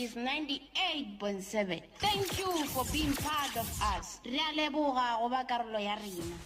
is 98.7. Thank you for being part of us. Re a leboga go ba karolo ya rena.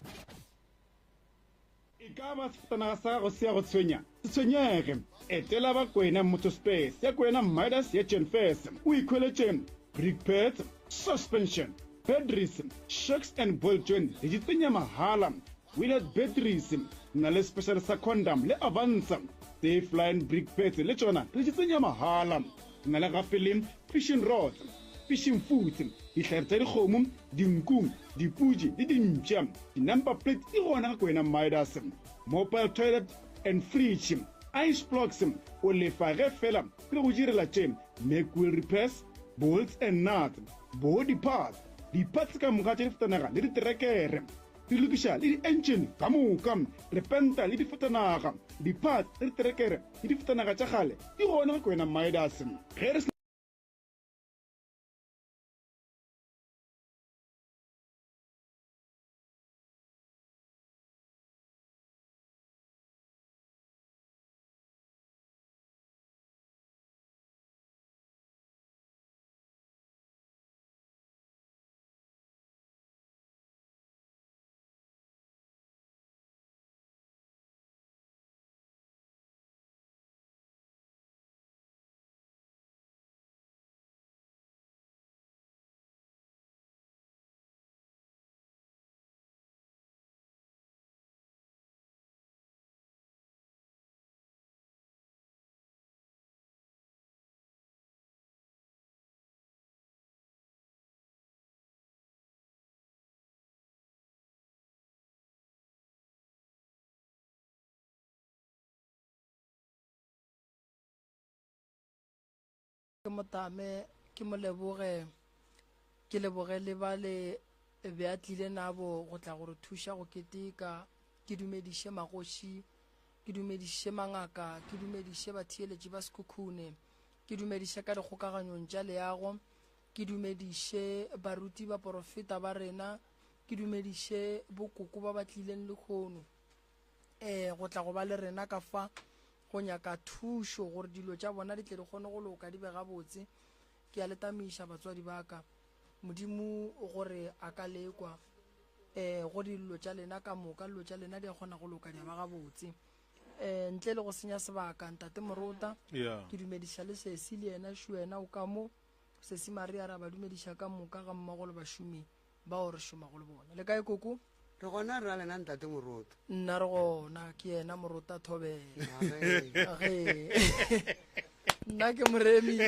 E ka ba sefatanaga sa gago se a go tshwenya? Se tshwenyege. Etela ba Kwena Motor Spares ya Kwena Midas ya Jenfes o ikhweletše brake pads, suspension, batteries, shocks and ball joint re di tsenya mahala. Willard Batteries, na le special sa Condom le Avanza. Safe Line Brake Pads le tšona re di tsenya mahala. Na le gape le fishing rods, fishing foods, dihlare tša dikgomo, dinku, dipudi le dimpša. Di-number plate di gona ga Kwena Midas. Mobile toilet and fridge, ice blocks, o lefa ge fela re go direla tše, make wheel repairs, bolts and nuts, body parts, di-parts ka moka tša difatanaga le diterekere. Re lokiša le di-engine ka moka, re penta le difatanaga, di-parts tša diterekere le difatanaga tša kgale di gona ga Kwena Midas. Ge re. Ke mo tame, ke mo leboge, ke leboge le bale be a tlile nabo go tla go re thuša go keteka. Ke dumediše magoši, ke dumediše mangaka, ke dumediše batheeletši ba Sekhukhune, ke dumediše ka dikgokaganyong tša leago, Ke dumediše baruti baporofeta ba rena, ke dumediše bokoko ba ba tlileng lehono um go tla go ba le rena ka fa go nyaka thušo gore dilo tša bona di tle di kgone go loka di be gabotse. Ke a le tamiša batswadi ba ka, Modimo gore a ka lekwa um go dillo tša lena ka moka, dilo tša lena di a kgona go loka di a ba gabotse. Um ntle le go senya sebaka, Ntate Morota, Yeah. ke dumediša le sesi le yena Shuena o ka mo. Sesi Maria re a ba dumediša ka moka ga mmogo le bašomi bao re šomago le bona. Le kae koko? Re gona rra lena ntate Moroto. Nna re gona, ke yena Morota Thobela. Age. Nna ke Moremi,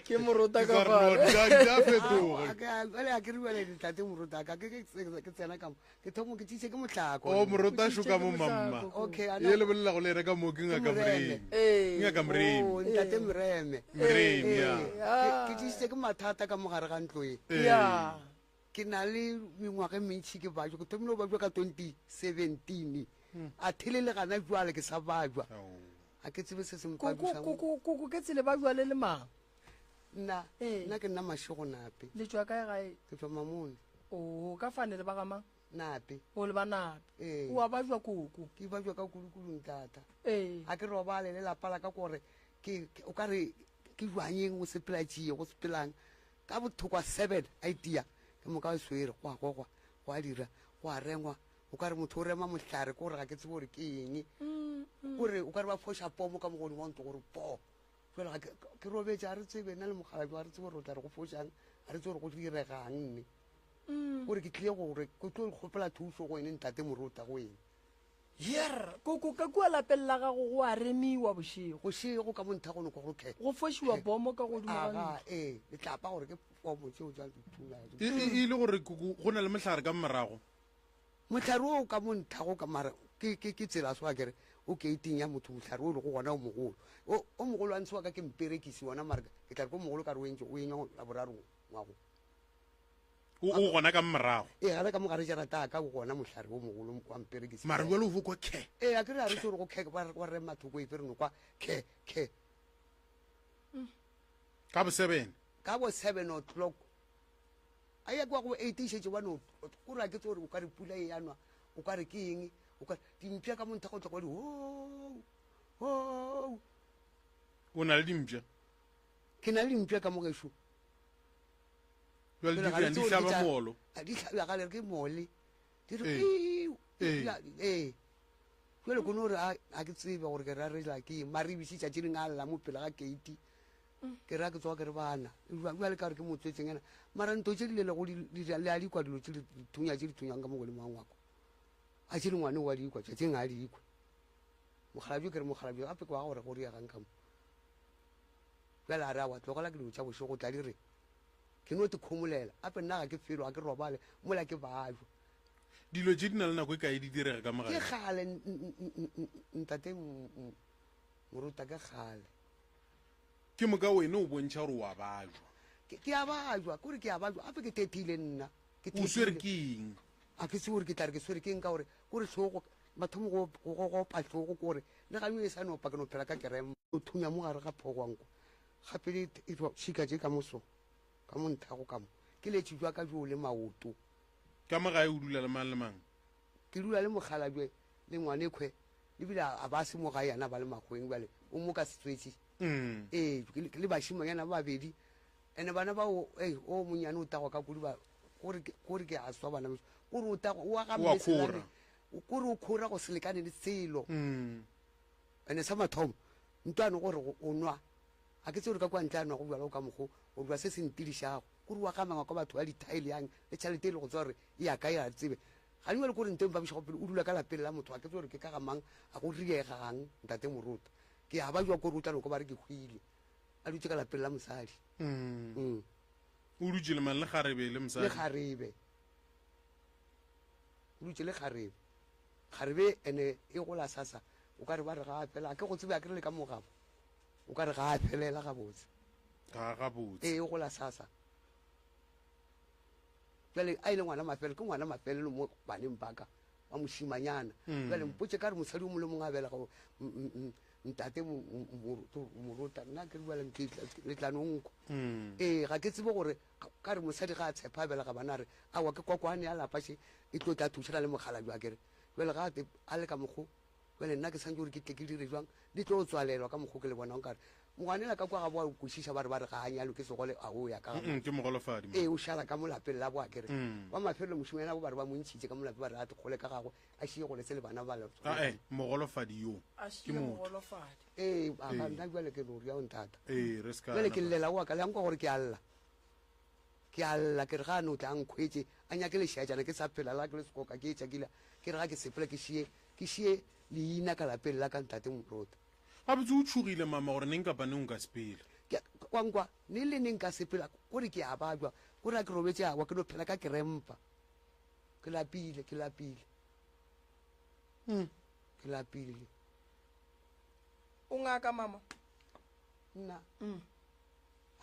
ke Morota ka fale. Di a fetoga. Bjale a ke re bjale ntate Morota ka ke ke tsena ka mo ke thomo ke tšitše ke mohlako. O Morota šo ka mo mamma. Okay, Ye le bolela go le ena ka mo ke ngaka Moremi. Ee. Ngaka Moremi. Oh, ntate Moreme. Moremi ya. Ke tšitše ke mathata ka mo gare ga ntlo e. Ya. Ke na le mengwaga e mentši ke bajwa, ke thomile go bajwa ka 2017. A thele le gana jwale ke sa bajwa. A ke tsebe se se Koko mpabišang. koko koko ke tsele ba jwale le mang? Nna, Ee. nna ke nna Mashego Nape. Le tšwa kae gae? Ke tšwa Mamone. O ka fane le ba ga mang? Nape. O le ba Nape. Ee. O a bajwa koko? Ke bajwa ka kudu-kudu ntata. Ee. A ke robale le lapa la ka kore ke o ka re ke jwanyeng go sepela tšie go sepelang ka bothokwa seven a itia ke moka o swere go a gogwa go a dira go a rengwa o ka re motho o rema mohlare ke gore ga ke tsebe gore ke eng kore o ka re ba foša pomo ka mogodimo wa ntlo gore po Jwale ga ke, ke robetše, ga re tsebe, nna le mokgalabje ga re tsebe gore o tla re go fošang, ga re tsebe gore go diregang nne. Gore ke tlile gore ke tlo kgopela thušo go ene ntate Morota go ene. Yerr, koko ka kua lapeng la gago go a remiwa bošego. Bošego ka mo nthago no kwa gore khe. Go fošiwa bomo ka godimo ga ntlo. Aga, ee, letlapa gore ke pomo tšeo tša dithunya. E, e, e le gore koko go na le mohlare ka morago. Mohlare wo ka mo nthago ka mara ke, ke, ke tsela so akere o keiting ya motho mohlare o lego gona o mogolo. O, o mogolo wa ntshe wa ka ke mperekisi wona mara ke tla re ko mogolo ka re o entše o enywa la boraro ngwago. O, o gona ka morago. Ee, gana ka mo gare jarata ya ka o gona mohlare o mogolo wa mperekisi. Mara bjale o bo kwa khe. Ee, akere ga re tse gore go khe ba re, ba re mathoko efe re no kwa khe, khe. Ka bo sebene. Ka bo seven o'clock. A ya kwa go eight e šetše ba no kore a ke tse gore o ka re pula e ya nwa o ka re ke eng o ka dimpša ka mo nthago tla kwa di hoo hoo. O na le dimpša? Ke na le dimpša ka mo gešo. Bjale di dirang? Di hlaba moolo? Di hlabja gale ke mole. Di re ee. Ee. Jale ko no re a ke tsebe gore ke rarela ke eng. Mare ebise tšatši leng a lla mo pele ga keiti. Ke ra ke tsoga ke re bana. Bjale ka gore ke motswetseng ena. Mara nto tše di lelego le a di kwa dilo tše dithunya tše di thunyang ka mo godimo ga ngwako. A tše le ngwane wa di kwa tšatšing a di kwe. Mokgalabje ke re mokgalabje gape ke wa gore go riegang ka mo. Bjale a re, Aowa, tlogela ke dilo tša bošego, tla di re ke no te khomolela. Gape nna ga ke felo, ga ke robale mola ke bajwa. Dilo tše di na le nako e kae di direga ka mo gae? Ke kgale, ntate Moruta, ke kgale. Ke moka wene o bontšha gore o a bajwa. Ke a bajwa, kore ke a bajwa, gape ke thethile nna. O swere ke eng? A ke tsebe gore ke tla re ke swere ke eng ka gore kore hlogo mathomo go go go opa hlogo kore le ga e sa no opa ke no phela ka kerem. O thunya mo gare ga phogwanko gape le e tšhika tše ka moso ka mo nthago ka mo ke letše jwa ka jo le maoto. Ka mo gae o dula le mang le mang? Ke dula le mokgalabje le ngwanekhwe le bile a ba se mo gae yana ba le makgoweng bjale o mo ka setswetši. Ee le bašimanyana ba babedi ene bana bao ei o monnyane o tagwa ka kudu ba kore kore ke a swa bana beso kore o tagwa o aga O a khora. kore o khora go se lekane le selo ene sa mathomo ntwane gore o nwa a ke tse gore ka kwa ntle a nwa go bjala o ka mokgo o jwa se se ntirišago kore wa gamangwa ka batho ba dithaele yang le tšhelete e le go tswa gore e ya kae ga tsebe ga jale kore nteng ba bišago pele o dula ka lapeng la motho a ke tse gore ke ka ga mang a go riegang ntate morota ke a ba jwa kore o tla noko ba re ke hwile a dutše ka lapeng la mosadi mm. O dutše le mang? Le kgarebe le mosadi? Le kgarebe. O dutše le kgarebe. Kgarebe ene e gola sasa. O ka re ba re ga a fela. A ke go tsebe a ke re le ka mogabo. O ka re ga a felela gabotse. Ga gabotse. Ee, e gola sasa. Jale a ile ngwana mafelo, ke ngwana mafelelo mo baneng ba ka. Wa mošimanyana. Mm. Jale mpotše ka re mosadi o mongwe le mongwe a belega Ntate Morota, nna ke bjale le tla no nkwa. Mm. Ee, ga ke tsebe gore ka re mosadi ga a tshepa a belega bana re aowa ke kokwane ya lapa še e tlo tla thušana le mokgalabje a kere. Bjale ga a le ka mokgo, bjale nna ke santse gore ke tle ke dire jwang, di tlo tswalelwa ka mokgo ke le bonang kare. Ngwanela ka kwa ga boa kwešiša ba re ba re ga a nyalwe ke segole a o ya ka ga. Ke mogolofadi. Ee, o šala ka mo lapeng la boa kere. Mm. Wa mafelelo mošimanyana bo ba re ba mo ntšhitše ka mo lapeng ba re a kgole ka gagwe. a šie go letse le bana ba le ae mogolofadi yo a šie mogolofadi ee a ga nna jale ke lori ya o nthata ee re ska jale ke llela wa ka le nkwa gore ke a lla ke a lla ke re ga no tla nkhwetse a nyake lešajana ke sa phela la ke le sekoka ke etša kila ke re ga ke sepela ke šie ke šie leina ka lapeng la ka ntate morota gabotse o tšhogile mama gore neng kapa neng o ka sepela kwa nkwa ne le neng ka sepela kore ke a bajwa kore a ke robetse awa ke no phela ka kerempa Ke lapile, ke lapile. Mm. Ke lapile. O ngaka mama? Nna. Mm.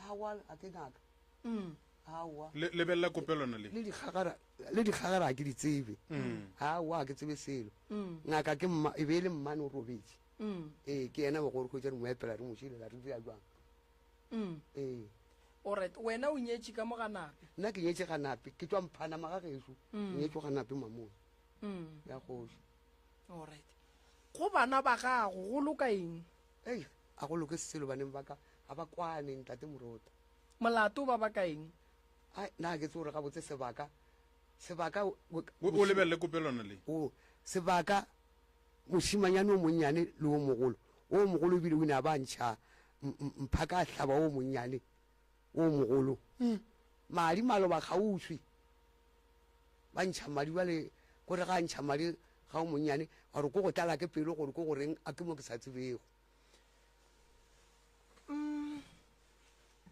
Awa, a ke ngaka. Mm. Awa. Le lebelela kopelwana le. Le dikgagara, le dikgagara a ke di tsebe. Mm. Awa, a ke tsebe selo. Mm. Ngaka ke mma, e be e le mmane o robetše. Mm. Ee, ke yena bogore hwetša re mo epela re mo šilela re dira jwang. Mm. Ee. Alright, wena o nyetše ka mo ga Nape? Nna ke nyetše ga Nape, ke tšwa Mphanama ga gešo. Mm. Ke nyetšwe ga Nape Mamone. Mm. Ya kgoši. Alright. Go bana ba gago go loka eng? Ei, a go loke selo baneng ba ka, ga ba kwane ntate Morota. Molato ba baka eng? Ai, nna ga ke tsebe gore gabotse sebaka, sebaka o o lebelele kopelwana le. O, sebaka mošimanyane o monnyane le o mogolo, o mogolo ebile o ne a ba ntšha mphaka a hlaba o monnyane o mogolo hmm. madi maloba kgauswi ba ntšha madi bjale kore ga a ntšha madi ga o monnyane gore ko go tlala ke pelo gore ko goreng a ke mo ke sa tsebego mm.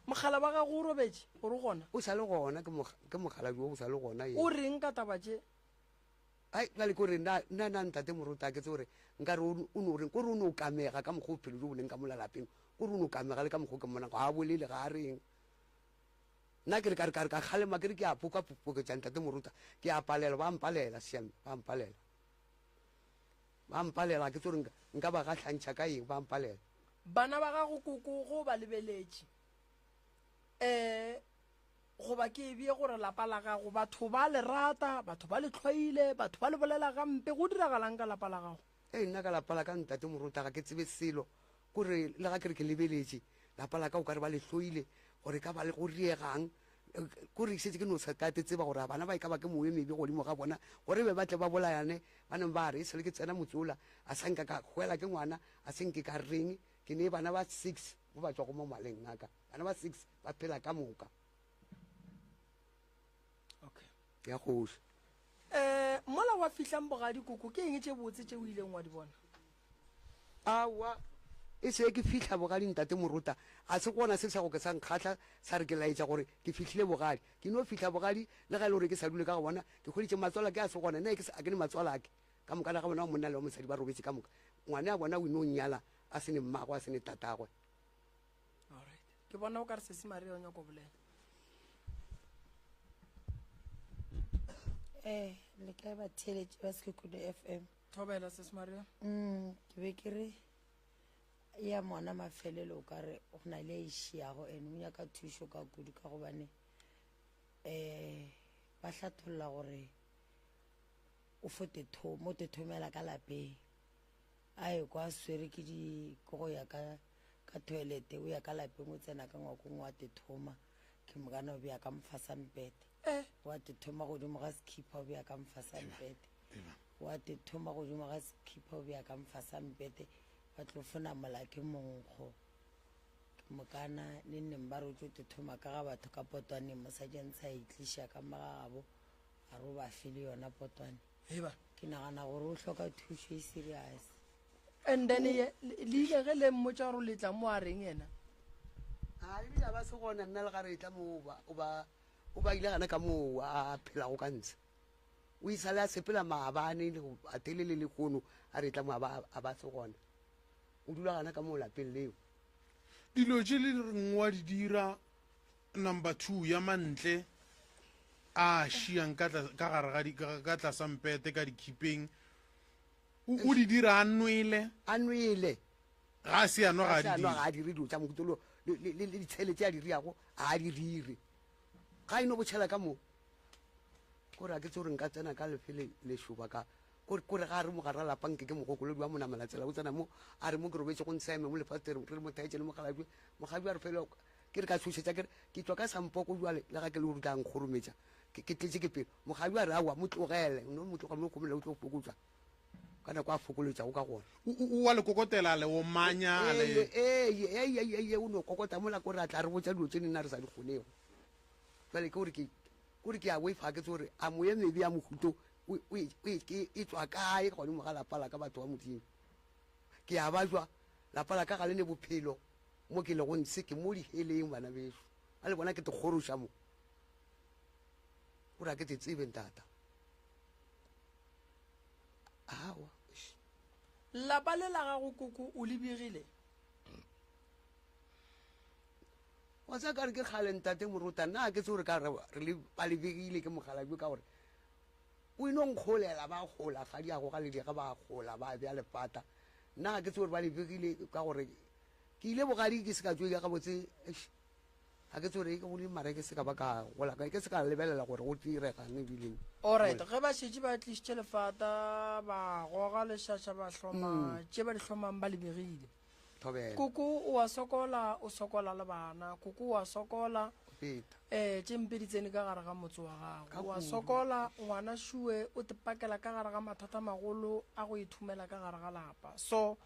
Mogala wa gago o robetše gore o gona? O sa le gona, ke mogala jo o sa le gona. O reng ka taba tše? Ai, bjale ko re nna nna nna ntate Moruti a ke tsebe gore nka re o no reng, ko re o no kamega ka mokgwa bophelo jo bo leng ka mola lapeng, ko re o no kamega le ka mokgwa ke mmonang, ga a bolele ga a reng. Nna ke re ka re ka re ka kgalema ke re ke a poka poketša ntate Moruta, ke a palelwa, ba mpalela siame, ba mpalela. Ba mpalela, ga ke tsebe gore nka nka ba gahlantšha ka eng, ba mpalela. Bana ba gago koko ge o ba lebeletše, um Goba ke e bee gore lapa la gago batho ba le rata, batho ba le hloile, batho ba le bolela gampe, go diragalang ka lapa la gago? Ee, nna ka lapa la ka ntate Moruta ga ke tsebe selo, kore le ga ke re ke lebeletše, Lapa la ka o ka re ba le hloile, gore e ka ba le go riegang. Kore ke šetše ke no sa ka te tseba gore a bana ba e ka ba ke moyo mebe godimo ga bona, gore be ba tle ba bolayane. Ba neng ba re, E sale ke tsena motse ola, a sa nka ka hwela ke ngwana, a se nke ka reng. Ke ne bana ba six bo ba tšwago mo maleng a ka. Bana ba six ba phela ka moka. Okay. Ya kgoši. Eh, mola wa fihlang bogadi koko, ke eng tše botse tše o ileng wa di bona? Aowa, e se ke fihla bogadi ntate Morota, a se gona se sa go ke sa nkgahla sa re ke laetša gore ke fihlile bogadi. Ke no fihla bogadi le ga e le gore ke sa dule ka go bona, ke hweditše matswalake a se gona, nna ke a ke ne matswalake ka moka ga bona wa monna le wa mosadi ba robetše ka moka. Ngwane a bona o ino nnyala a se ne mmagwe a se ne tatagwe. Alright. Ke bona o ka re sesi Maria o nyako bolela. Eh, le kae batheeletši ba Sekhukhune FM? Thobela sesi Maria. Mm, ke be ke re ya mona mafelelo o ka re go na le e šiago and o nyaka thušo ka kudu ka gobane um ba hlatholla gore o fo mo tethomela ka lapeng a e kwa swere ke di ke go ya ka ka toilete o ya ka lapeng o tsena ka ngwakong wa tethoma ke mokana o bea ka mofasa mpete eh. wa tethoma godimo ga sekhipha o bea ka mofasa mpete wa tethoma godimo ga sekhipha o bea ka mofasa mpete ba tlo fona mola ke monkgo ke mokana le neng ba re o tlo tethoma ka ga batho ka potwaneng mosadi a ntsha a itliša ka magagabo a re o ba fele yona potwane ke nagana gore o hloka thušo e serious And then ye, le ile ge le mmotša gore le tla mo a reng yena? A ebile a ba se gona nna le ga re tla mo o ba o ba o ba ile gana ka moo a phelago ka ntshe. O isale a sepela maabane le go a telele le kono a re tla mo a ba a ba se gona. O dula gana ka moo lapeng leo. Dilo tše le reng wa di dira number 2 ya mantle a šiang ka ka gare ga di ka tlasa mpete ka dikhipeng O, o di dira a nwele. A nwele. Ga a se a nwa ga a di dire. Ga a dire dilo tša mohuta lo, le, le, le ditshele tše a di riago, ga a di dire. Ga e no botšhela ka mo. Kore a ke tse gore nka tsena ka lefe le, lešoba ka. Kore, kore ga a re mo gara lapa nke ke mogokolodi wa monamela tsela o tsena mo, a re mo ke robetše go ntsheme mo lefastereng, re re mo thaetše le mokgalabje. Mokgalabje a re fela, ke re ka tshošetša ke re, ke tšwa ka sampoko bjale, le ga ke le gore o tla nkgorometša. Ke, ke tletše ke pelo. Mokgalabje a re, aowa, mo tlogele, no mo tlogele mo kgomela o tlo fokotša. Ka nako a fokoletšago ka gona. O, o, o a le kokotela, a le omanya, a le. Ee, ee, ee, ee, o no kokota mola kore a tla re botša dilo tše nna re sa di kgonego. Jwale ke gore ke, kore ke a boifa ga ke tsebe gore a moya mebe ya mohuto o, o, o, ke, e tšwa kae godimo ga lapa la ka batho ba Modimo. Ke a bajwa, lapa la ka ga le ne bophelo mo ke lego ntshe, ke mo diheleng bana bešo. Ba le bona ke te kgoroša mo. Kore ga ke te tsebe ntata. Aowa. Lapa le la gago koko o le begile? Wa tseba ka re ke kgale ntate Moruta nna ga ke tsebe gore ka re re le ba le begile ke mokgalabje ka gore o ino nkgolela ba gola ga di a goga le diga ba gola ba bja lefata nna ga ke tsebe gore ba le begile ka gore ke ile bogadi ke se ka tšwe gabotse eish Ga ke tsebe gore ke gole mara ke se ka ba ka gola kae, ke se ka lebelela gore go diregang ebileng. Alright, ge ba šetše ba tlišitše lefata, ba goga lešaša, ba hloma tše ba di hlomang, ba le begile. Thobela. Koko o a sokola, o sokola le bana. Koko o a sokola, Go feta. eh, tše mpe di tsene ka gare ga motse wa gago. Ka O a kudu. sokola, ngwana šue o te pakela ka gare ga mathata a magolo a go ithomela ka gare ga lapa. So,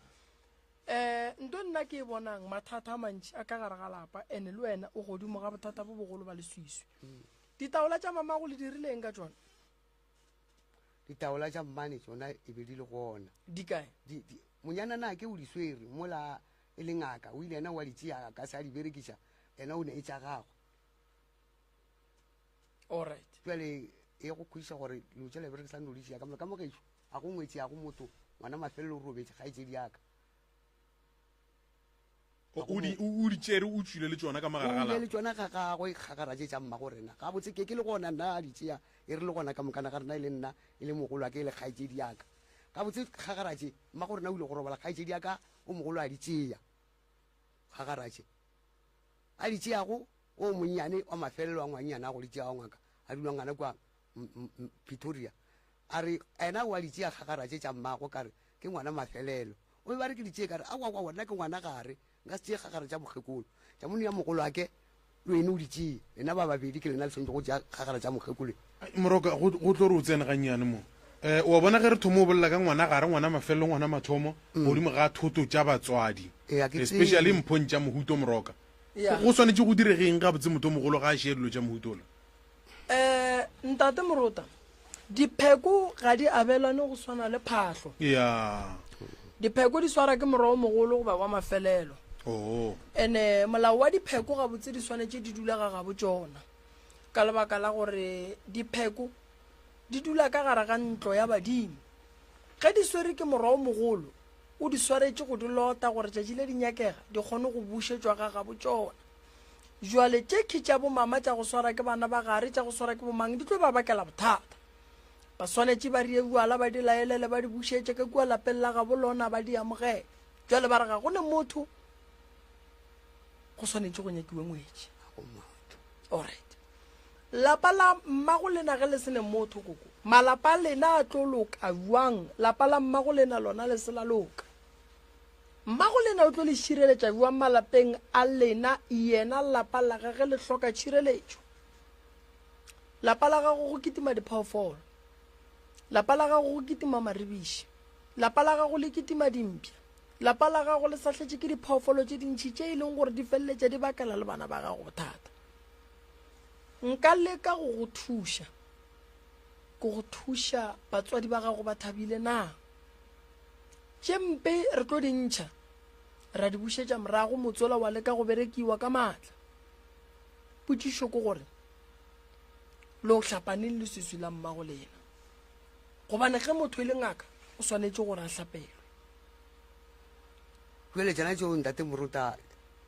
Um nto nna ke e bonang, mathata a mantši a ka gare ga lapa, and le wena o godimo ga bothata bo bogolo ba leswiswi. Ditaola tša mamago le dirile eng ka tšona? Ditaola tša mmane tšona e be di le gona. Di kae? Di, di, monyana na ke o di swere mola e le ngaka, o ile yena wa di tšea a ka se a di berekiša, yena o ne e tša gagwe. Alright. Bjale e go kgodiša gore dilo tšela berekisang lo di tšea ka mola ka mo gešo. A go ngwetši, a go motho, ngwana mafelelo o robetše, kgaetšedi ya ka. O di, o di tšere, o tšwile le tšona ka mo gare ga O ile lapa. le tšona ga gagwe, kgagara tše tša mmago rena. Gabotse ke, ke le gona nna a di tšea, e re le gona ka mokana ga rena, e le nna, e le mogolo wa ka, e le kgaetšedi ya ka. Gabotse kgagara tše, mmago rena o ile go robala, kgaetšedi ya ka o mogolo a di tšea, kgagara tše. A di tšeago, o monnyane wa mafelelo wa ngwannyana a go di tšea wa ngaka, a dula ngwana kua Pretoria. A re, Ena o a di tšea kgagara tše tša mmagwe, ka re, Ke ngwana mafelelo. O be ba re ke di tšee, ka re, Aowa, aowa, nna ke ngwana gare. Nka se tšee kgagara tša mokgekolo. Tša mone ya mogolo ake le wene o di tšee. Lena ba babedi ke lena le swanetše go tšea kgagara tša mokgekolo. Moroka, go, go tlo re o tsene gannyane mo. Eh, wa bona ge re thoma o bolela ka ngwana gare, ngwana mafelelo, ngwana mathomo, godimo ga thoto tša batswadi. Ee, a ke Especially tsebe. mphong tša mohuto, Moroka. Ya. Go swanetše go direge eng gabotse motho o mogolo ga a šee dilo tša mohuto ola? Eh, Ntate Morota, dipheko ga di abelane go swana le phahlo. Ya. Dipheko di swara ke morwa o mogolo goba wa mafelelo. Oh. Ene molao wa dipheko gabotse di swanetše di dula ga gabo tšona. Ka lebaka la gore dipheko di dula ka gare ga ntlo ya badimo. Ge di swere ke morwa o mogolo, o di swaretše go di lota gore tšatši le di nyakega di kgone go bušetšwa ga gabo tšona. Jwale tše tša bomama tša go swara ke bana ba gare, tša go swara ke bomang, di tlo ba bakela bothata. Ba swanetše ba rie bjala, ba di laelele, ba di bušetše ka kua lapeng la gabo lona, ba di amogele. Jwale ba re ga go ne motho, go swanetše go nyakiwe ngwetši. Alright. Lapa la mmago lena ge le se ne motho, koko, malapa a lena a tlo loka bjang? Lapa la mmago lena lona le se la loka. Mmago lena o tlo le šireletša bjang malapeng a lena, yena lapa la gage le hloka tšhireletšo? Lapa la gago go kitima diphoofolo. Lapa la gago go kitima maribiši. Lapa la gago le kitima dimpša. Lapa la gago le sahletše ke diphoofolo tše dintši tše e leng gore di feleletša di bakela le bana ba gago bothata. Nka leka go go thuša. Ke go thuša batswadi ba gago ba thabile na? Tše mpe re tlo di ntšha, ra di bušetša morago, motsola wa leka go berekiwa ka maatla. Potšišo ke gore, lo hlapaneng leswiswi la mmago lena? Gobane ge motho e le ngaka, o swanetše gore a hlapelwe. Bjale tšona tšeo ntate Moruta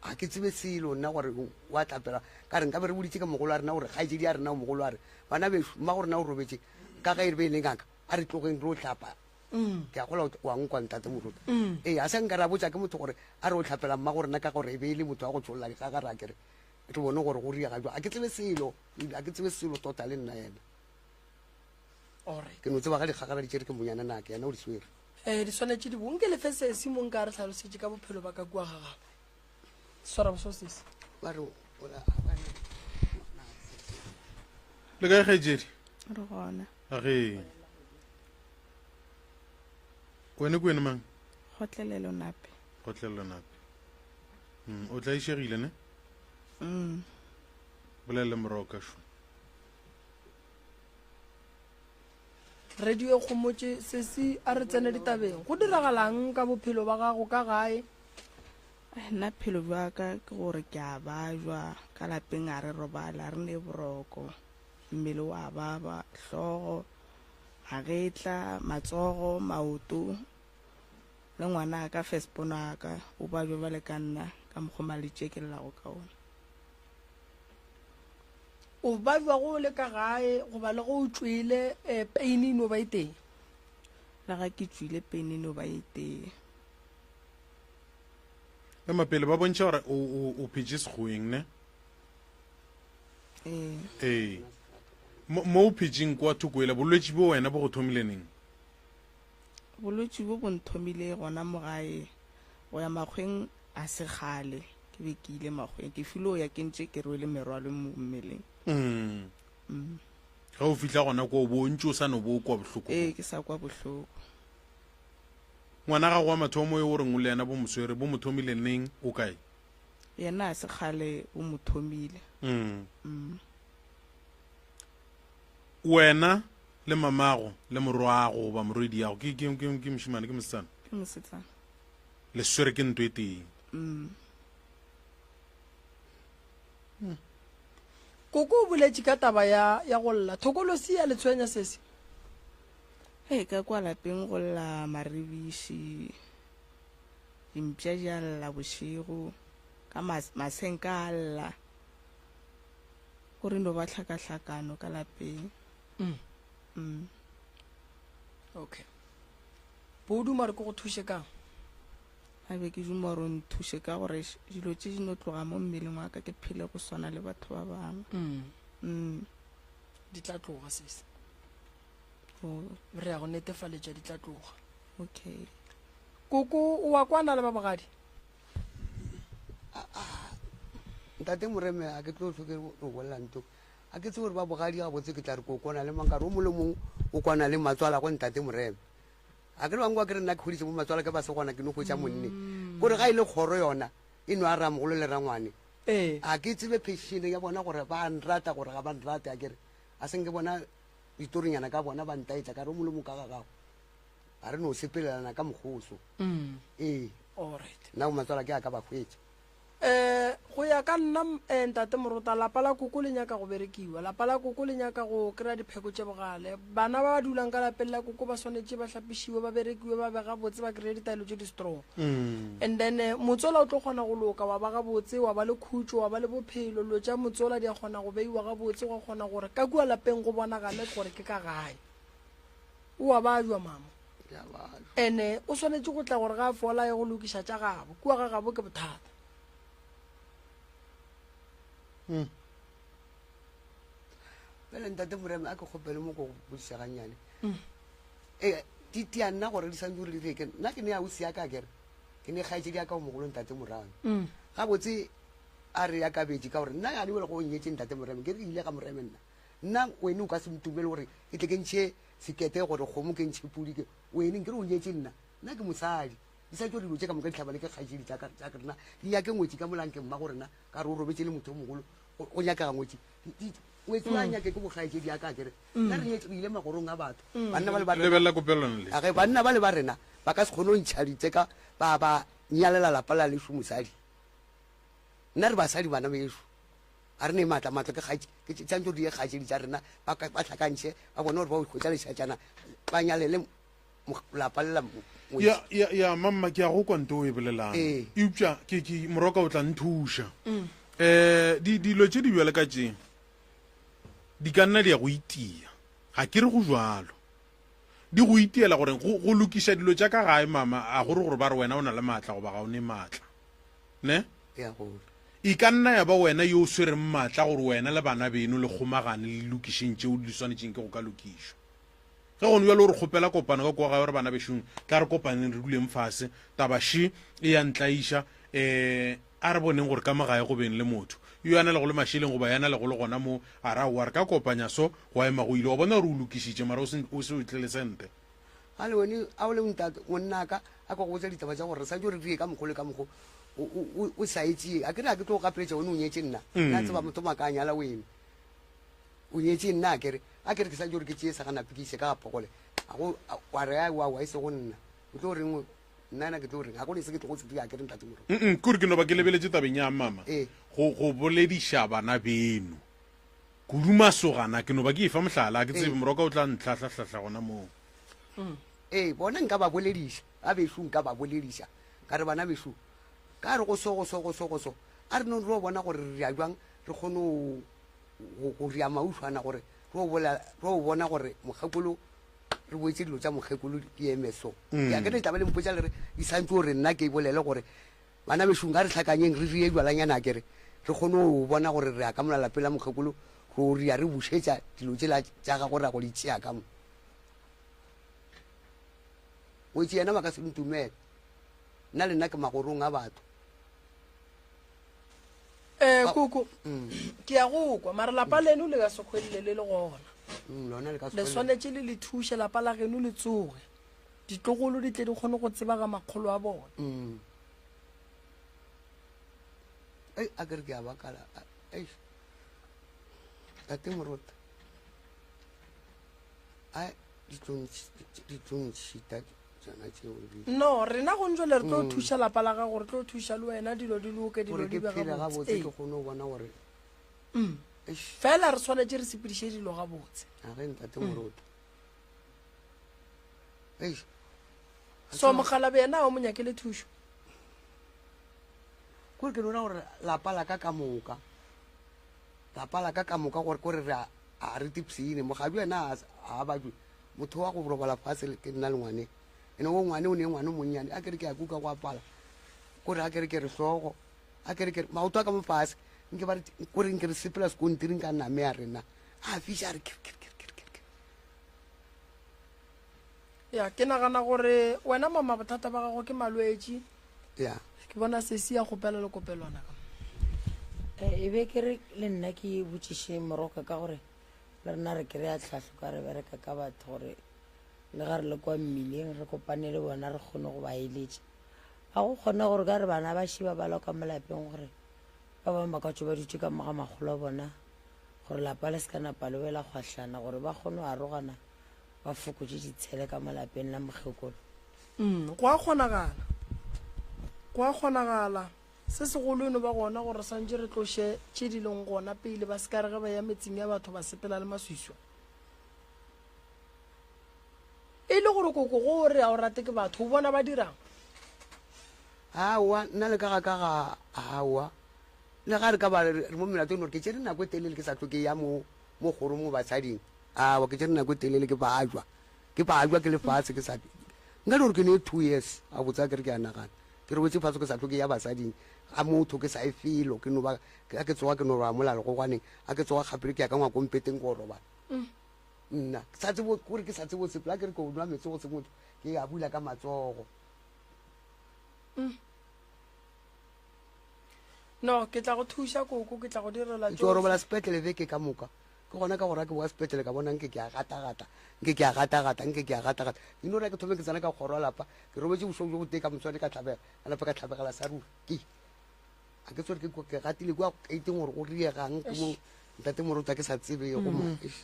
ga ke tsebe selo nna gore wa tlapela ka re nkabe re boditše ke mogolo wa rena gore kgaetšedi ya rena o mogolo a re bana bešo mmago rena o robetše ka ge e be e le ngaka a re tlogeng re o hlapa mm. Ke a gola wa nkwa ntate Moruta mm. Ee a se nka ra botša ke motho gore a re o hlapela mmago rena ka gore e be e le motho wa go tšholla dikgagara kere re bone gore go riega jwa a ke tsebe selo a ke tsebe selo tota le nna yena. Alright. Ke no tseba ga dikgagara di tšere ke monyana nake yena o di swere. Ee, di swanetše di bo. Nke le fe sesi mo nka re hlalosetše ka bophelo ba ka kua ga gabo. Swara boso sesi. Ba re o la Le kae kgaetšedi? Re gona. Age. Wena ke wena mang? Kgotlelelo Nape. Kgotlelelo Nape. Mm, o tlaišegile ne? Mm. Bolele moroka šo. Radio e kgomotše sesi a re tsene ditabeng. Go diragalang ka bophelo ba gago ka gae? Nna phelo bja ka ke gore ke a bajwa ka lapeng a re robala a re ne boroko mmele wa baba hlogo magetla matsogo maoto le ngwana ka first born wa ka o bajwa bjale ka nna ka mokgwa maletše ke llago ka ona. O babjwa go le ka gae goba le ge o tšwele eh, pain e no ba e tee? Le ga ke tšwile pain e no ba e tee. Ema pele ba bontšha gore o, o, o phetše sekgoweng ne? Ee. Ee. Mo, mo o phetšeng kwa thoko ela bolwetši bo wena bo go thomile neng? Bolwetši bo bo nthomile gona mo gae go ya makgweng a se kgale ke be ke ile makgweng ke filo ya ke ntše ke rwele merwalo mo mmeleng. Mm. Mm. Ge o fihla gona kwa o bo o ntše o sa no bo o kwa bohloko. Ee, ke sa kwa bohloko. Ngwana gago wa mathomo yo o reng o le yena bo mo swere bo mo thomile neng o kae? Yena a se kgale bo mo thomile. Mm. Mm. Wena le mamago le morwago goba morwediago ke ke ke ke mošemane ke mosetsana? Ke mosetsana. Le swere ke nto e tee. Mm. Koko o boletše ka taba ya ya go lla. Thokolosi ya le tshwenya sesi? Hei, ka kwa lapeng go lla maribiši, dimpša di a lla bošego, ka mas, masenka a lla. Go re no ba tlhakahlakano ka lapeng. Mm. Mm. Okay. Bo o duma gore ke go thuše kang? A be ke duma gore o nthuše ka gore dilo tše di no tloga mo mmeleng wa ka ke phele go swana le batho ba bangwe. Mm. Mm. Di tla tloga sesi. Oh. Re ya go netefaletša di tla tloga. Okay. Koko o wa kwana le ba bogadi? Ntate Moreme, a ke tlo hloke go bolela nto. A ke tsebe gore ba bogadi gabotse ke tla re ko kwana le mang ka re o mongwe le mongwe o kwana le matswalagwe Ntate Moreme. A ke re bangwe ba ke re nna ke goditše bo matswala ke ba se gona ke no hwetša monne. Kore ga e le kgoro yona e no a ramogolo le rangwane. Ee. A ke tsebe phešene ya bona gore ba a nrata gore ga ba nrate a ke re a se nke bona ditorinyana ka bona ba ntaetša ka re o mongwe le mongwe ka ga gago. A re no sepelelana ka mokgoso. Ee. Alright. Nna bo matswala ke a ka ba hwetša. Eh, go ya ka nna eh, ntate Morota, lapa la koko le nyaka go berekiwa. Lapa la koko le nyaka go kry-a dipheko tše bogale. Bana ba ba dulang ka lapeng la koko ba swanetše ba hlapišiwe, ba berekiwe, ba be gabotse, ba kry-e ditaelo tše di strong. And then eh, motsola o tlo kgona go loka, wa ba gabotse, wa ba le khutšo, wa ba le bophelo. Dilo tša motsola di a kgona go beiwa gabotse, gwa kgona gore ka kua lapeng go bonagale gore ke ka gae. O a bajwa mama. Ene o swanetše go tla gore ga a fola a ye go lokiša tša gabo. Kua ga gabo ke bothata. Hmm. Bjale ntate Moremi a ke kgopele mo go botšiša gannyane. Hmm. Ee, di tia nna gore di santse gore di reke. Nna ke ne ausi ya ka kere. Ke ne kgaetšedi ya ka o mogolo ntate Moremi. Hmm. Gabotse a re ya kabetše ka gore nna ya le go nyetse ntate Moremi ke re ile ga Moremi nna. Nna wene o ka se ntumele gore ke tle ke ntšhe sekete gore kgomo ke ntšhe pudi ke wene nkere o nyetše nna nna ke mosadi di sa tšo dilo tše ka moka di hlabane ke kgaetšedi tša ka tša rena di nyake ngwetši ka molang ke mma go rena ka re o robetše le motho o mogolo go nyakega ngwetši ngwetši wa nyake ke bokgaetšedi ya ka kere nna re nyetše re ile magorong a batho banna ba le ba rena Lebelela kopelwana le. A ge banna ba le ba rena ba ka se kgone go ntšha ditseka ba ba nyalela lapa la lešo mosadi nna re basadi bana bešo Ga re ne maatla, maatla ke kgaetše, ke tšantše gore di ye kgaetšedi tša rena, ba ka, ba hlakantšhe, ba bone gore ba hwetša lešatšana, ba nyalele lapa le la ngwetši. Ya, ya, ya, mamma, ke a go kwa nto o e bolelang. Ee. Eupša, ke, ke, moroka o tla nthuša. Eh, di, dilo tše di bjale ka tše, di ka nna di ya go itia. Ga ke re go bjalo. Di go itiela gore, go, go lokiša dilo tša ka gae, mama, a go re gore ba re wena o na le maatla goba ga o ne maatla. Ne? Ya gore. E ka nna ya ba wena yo o swereng maatla gore wena le bana beno le kgomagane le lokišeng tšeo di swanetšeng ke go ka lokišwa. Ge gone bjalo o re kgopela kopano ka kua gae o re bana bešong tla re kopaneng re duleng fase, taba še e ya ntlaiša, um a re boneng gore ka mo gae go beng le motho yo a na lego le mašeleng goba ya na lego le gona mo, a re aowa re ka kopanya so gwa ema go ile. Wa bona gore o lokišitše mara o se o se o tle le sente. Gale wene a o le ntate monnaka a ka go botsa ditaba tša gore re santse re dire ka mokgwa le ka mokgwa o sa e tšee a ke re a ke tlo go gapeletša wene o nyetše nna nna tseba motho maka a nyala wene o nyetše nna a kere a kere ke santse gore ke tšee sa ganape ke ise ka ga phogole a go wa re a wa wa e se go nna o tlo reng nna ena ke tlo reng ga go ne se ke tlo go se dira a kere ntate moro Mm, kore ke no ba ke lebeletše tabeng ya mama Ee. go go bolediša bana beno Kudu masogana, ke no ba ke efa mohlala, ga ke tsebe, moroka o tla ntlhahlahlahla gona moo. Ee, bona nka ba bolediša, ba bešo nka ba bolediša, ka re, Bana bešo, ka re go so, go so, go so, go so, a re nong re yo bona gore re ria bjang, re kgone go, go, go ria maušwana gore re yo bolela, re yo bona gore mokgekolo, re boetše dilo tša mokgekolo di eme so. Ke a ke re tla be le mpotša le re, di santše gore nna ke bolele gore Bana bešo, nka re hlakanyeng re rie bjalanyana a ke re, re kgone go bona gore re ya ka mola lapeng la mokgekolo, ro ria re bušetša dilo tšela tša gagwe ra go di tšea ka mo. Ngwetši yena ba ka se ntumele, nna le nna ke magorong a batho. Eh, koko, ke ya go kwa, mara lapa leno le ka se hwelele le le gona. Lona le ka se Le hwelele. swanetše le le thuše lapa la geno le tsoge. Ditlogolo di tle di kgone go tseba ga makgolo a bona. Mm. Ei, a kere ke a bakala. Eish. Tate Morota. Ai, di tlo di tlo ntšhita tsona tšeo di. No, rena go ntšwele re tlo thuša lapa la gago, re tlo thuša le wena dilo di loke, dilo Gore di ke be phele gabotse. gabotse Ee. ke kgone go bona gore. Eish. Fela re swanetše re sepediše dilo gabotse. A ge ntate Morota. Eish. So mokgalabje yena o mo nyakele thušo. Kore ke no gore lapa la ka ka moka. Lapa la ka ka moka gore kore re a re tipsine. Mogadi yena a a bajwe. Motho wa go robala fase ke nna le ngwane. Ene o ngwane o ne ngwane o monnyane. A kere ke a kuka go apala. Kore a kere ke re hlogo. A kere ke re maoto a ka mo fase. Nke ba re kore nke re sepela sekontiring ka name ya rena. A fiša a re kir kir kir kir kir. Ya, ke nagana gore wena mama bothata ba gago ke malwetši. Ya. Ke bona sesi ya kgopela le kopelwana ka. Eh, e be ke re le nna ke botšiše moroka ka gore le rena re kry-a tlhahlo ka re bereka ka batho gore le ga re le kwa mmileng re kopane le bona re kgone go ba eletša. A go kgone gore ka re bana ba šiba ba lwa ka mo lapeng gore ba bangwe ba ka tšo ba dutše ka mo ga makgolo a bona gore lapa le se ka napa le wela kgwahlana gore ba kgone go arogana ba fokotše ditshele ka mo lapeng la mokgekolo. Mm, go a kgonagala. Go a kgonagala. Se segolo e no ba gona gore re swantše re tloše tše di leng gona pele ba se ka re ge ba ya metseng ya batho ba sepela le maswiswa. E le gore koko go o re a o rate ke batho, o bona ba dirang? Aowa, nna le ka ga ka ga aowa. Le ga re ka ba re mo melatong gore ke tšere nako e telele ke sa hlwe ke ya mo mo kgorong mo basading. Aowa, ke tšere nako e telele ke bajwa. Ke bajwa ke le fatshe ke sa nka no gore ke ne 2 years a botsa ke re ke a nagana. Ke robetše fase ke sa hlwe ke ya basading, ga motho ke sa ye felo, ke no ba a ke tsoga ke no roba mola legogwaneng, a ke tsoga kgapele ke ya ka ngwakong mpeteng ko robala. Nna ke sa tsebo gore ke sa tsebo sepela, a ke re ke o nwa meetse go se motho, ke a bula ka matsogo. No, ke tla go thuša koko, ke tla go direla Ke tšo robala sepetlele beke ka moka. Ke gona ka gore ke boa sepetlele ka bona nke ke a gatagata, nke ke a gatagata, nke ke a gatagata. Ke no re ke thome ke tsena ka kgoro ya lapa, ke robetše bošego bjo botee ka moswane ka tlhabega, ka napa ka tlhabegela sa ruri. Ke a ke tsore ke ke gatile kua keiteng gore go riegang ke mo ntate Moruta ke sa tsebego mo. Eish.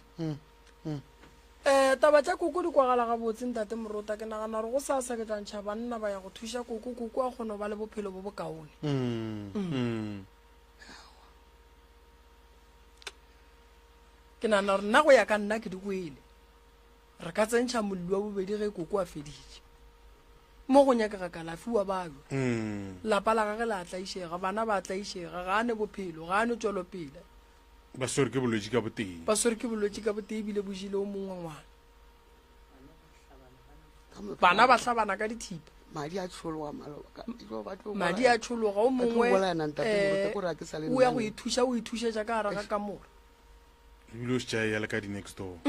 Eh, taba tša koko di kwagala gabotse ntate Morota. Ke nagana gore go sasa ke tla ntšha banna ba ya go thuša koko, koko a kgone go ba le bophelo bo bokaone. Ke nagana gore nna go ya ka nna ke di kwele. Re ka tsentšha molli wa bobedi ge koko a feditše. Mo go nyakega kalafi wa babja. Lapa la gage le a tlaišega, bana ba a tlaišega, ga a ne bophelo, ga a ne tšwelopele. Ba swere ke bolwetši ka botee. Ba swere ke bolwetši ka botee ebile bo jele o mongwe ngwana. Bana ba hlabana ka dithipa. Madi a tšhologa maloba. Madi a tšhologa o mongwe eh, o ya go ithuša o ithušetša ka gare ga kamora. Ebile o šetša ya le ka di-next door.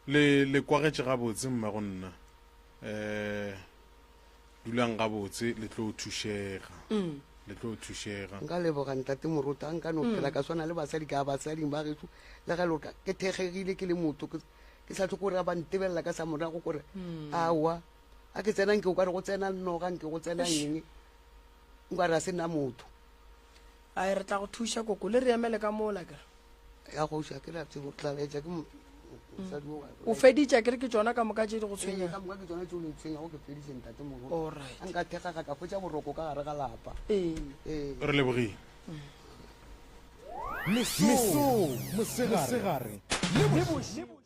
Le le kwagetše gabotse mma go nna. Eh Dulang gabotse, le tlo thušega. Le tlo thušega. Nka leboga ntate Moruta, nka no phela ka swana le basadi ka basading ba gešo le ge loka ke thekgegile ke le motho ke ke sa tlhoke gore ba ntebelela ka sa morago kore aowa a ke tsena nke o kare go tsena noga nke go tsena eng nka re a se nna motho. Ai re tla go thuša koko le re emele ka mola kere. Ya kgoši a ke re a tsebo tla laetša ke mosadi o O feditše akere ke tšona ka moka tše di go tshwenyang. Ka moka ke tšona tšeo di ntshwenyago ke feditše ntate mogolo. Alright. A nka thekgaga ka hwetša boroko ka gare ga lapa. Ee. Ee. Re lebogile. Mesong, mosegare le bošego.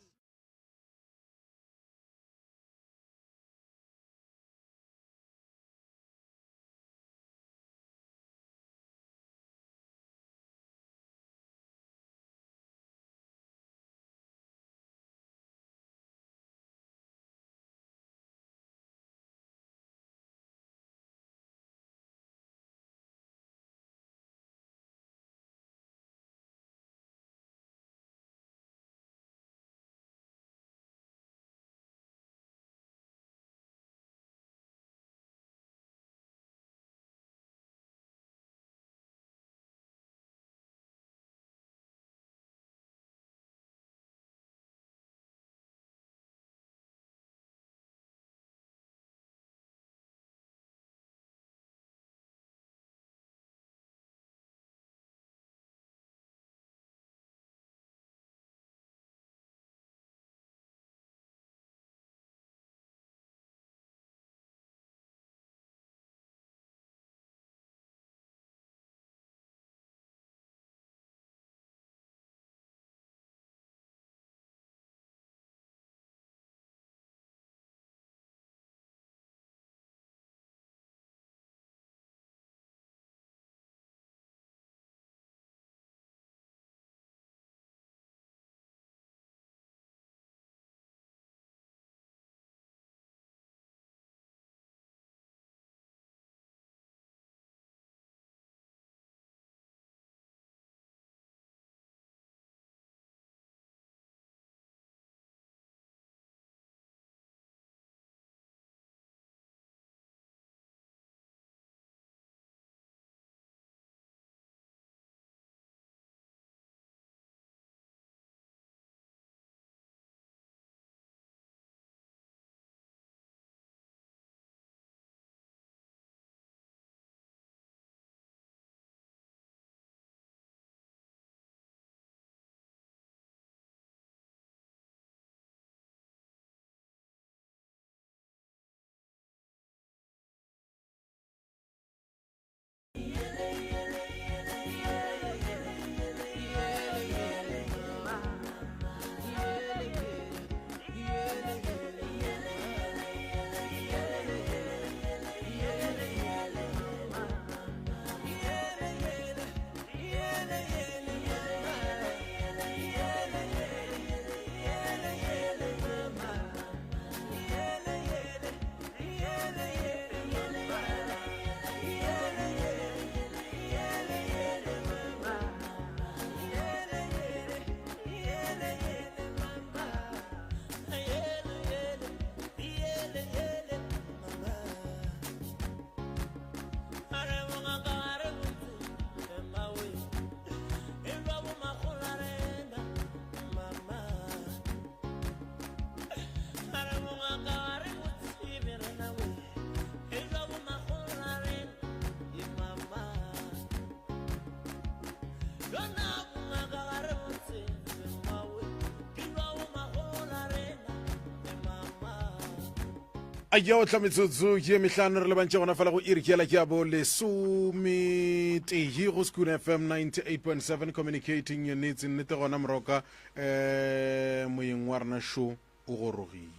A ya otla metsotso ye mehlano re lebantše gona fela go iri ke yela ke ya bo lesometee go School FM 98.7 communicating your needs. Nnete gona moroka um moyeng wa rena šo o gorogile.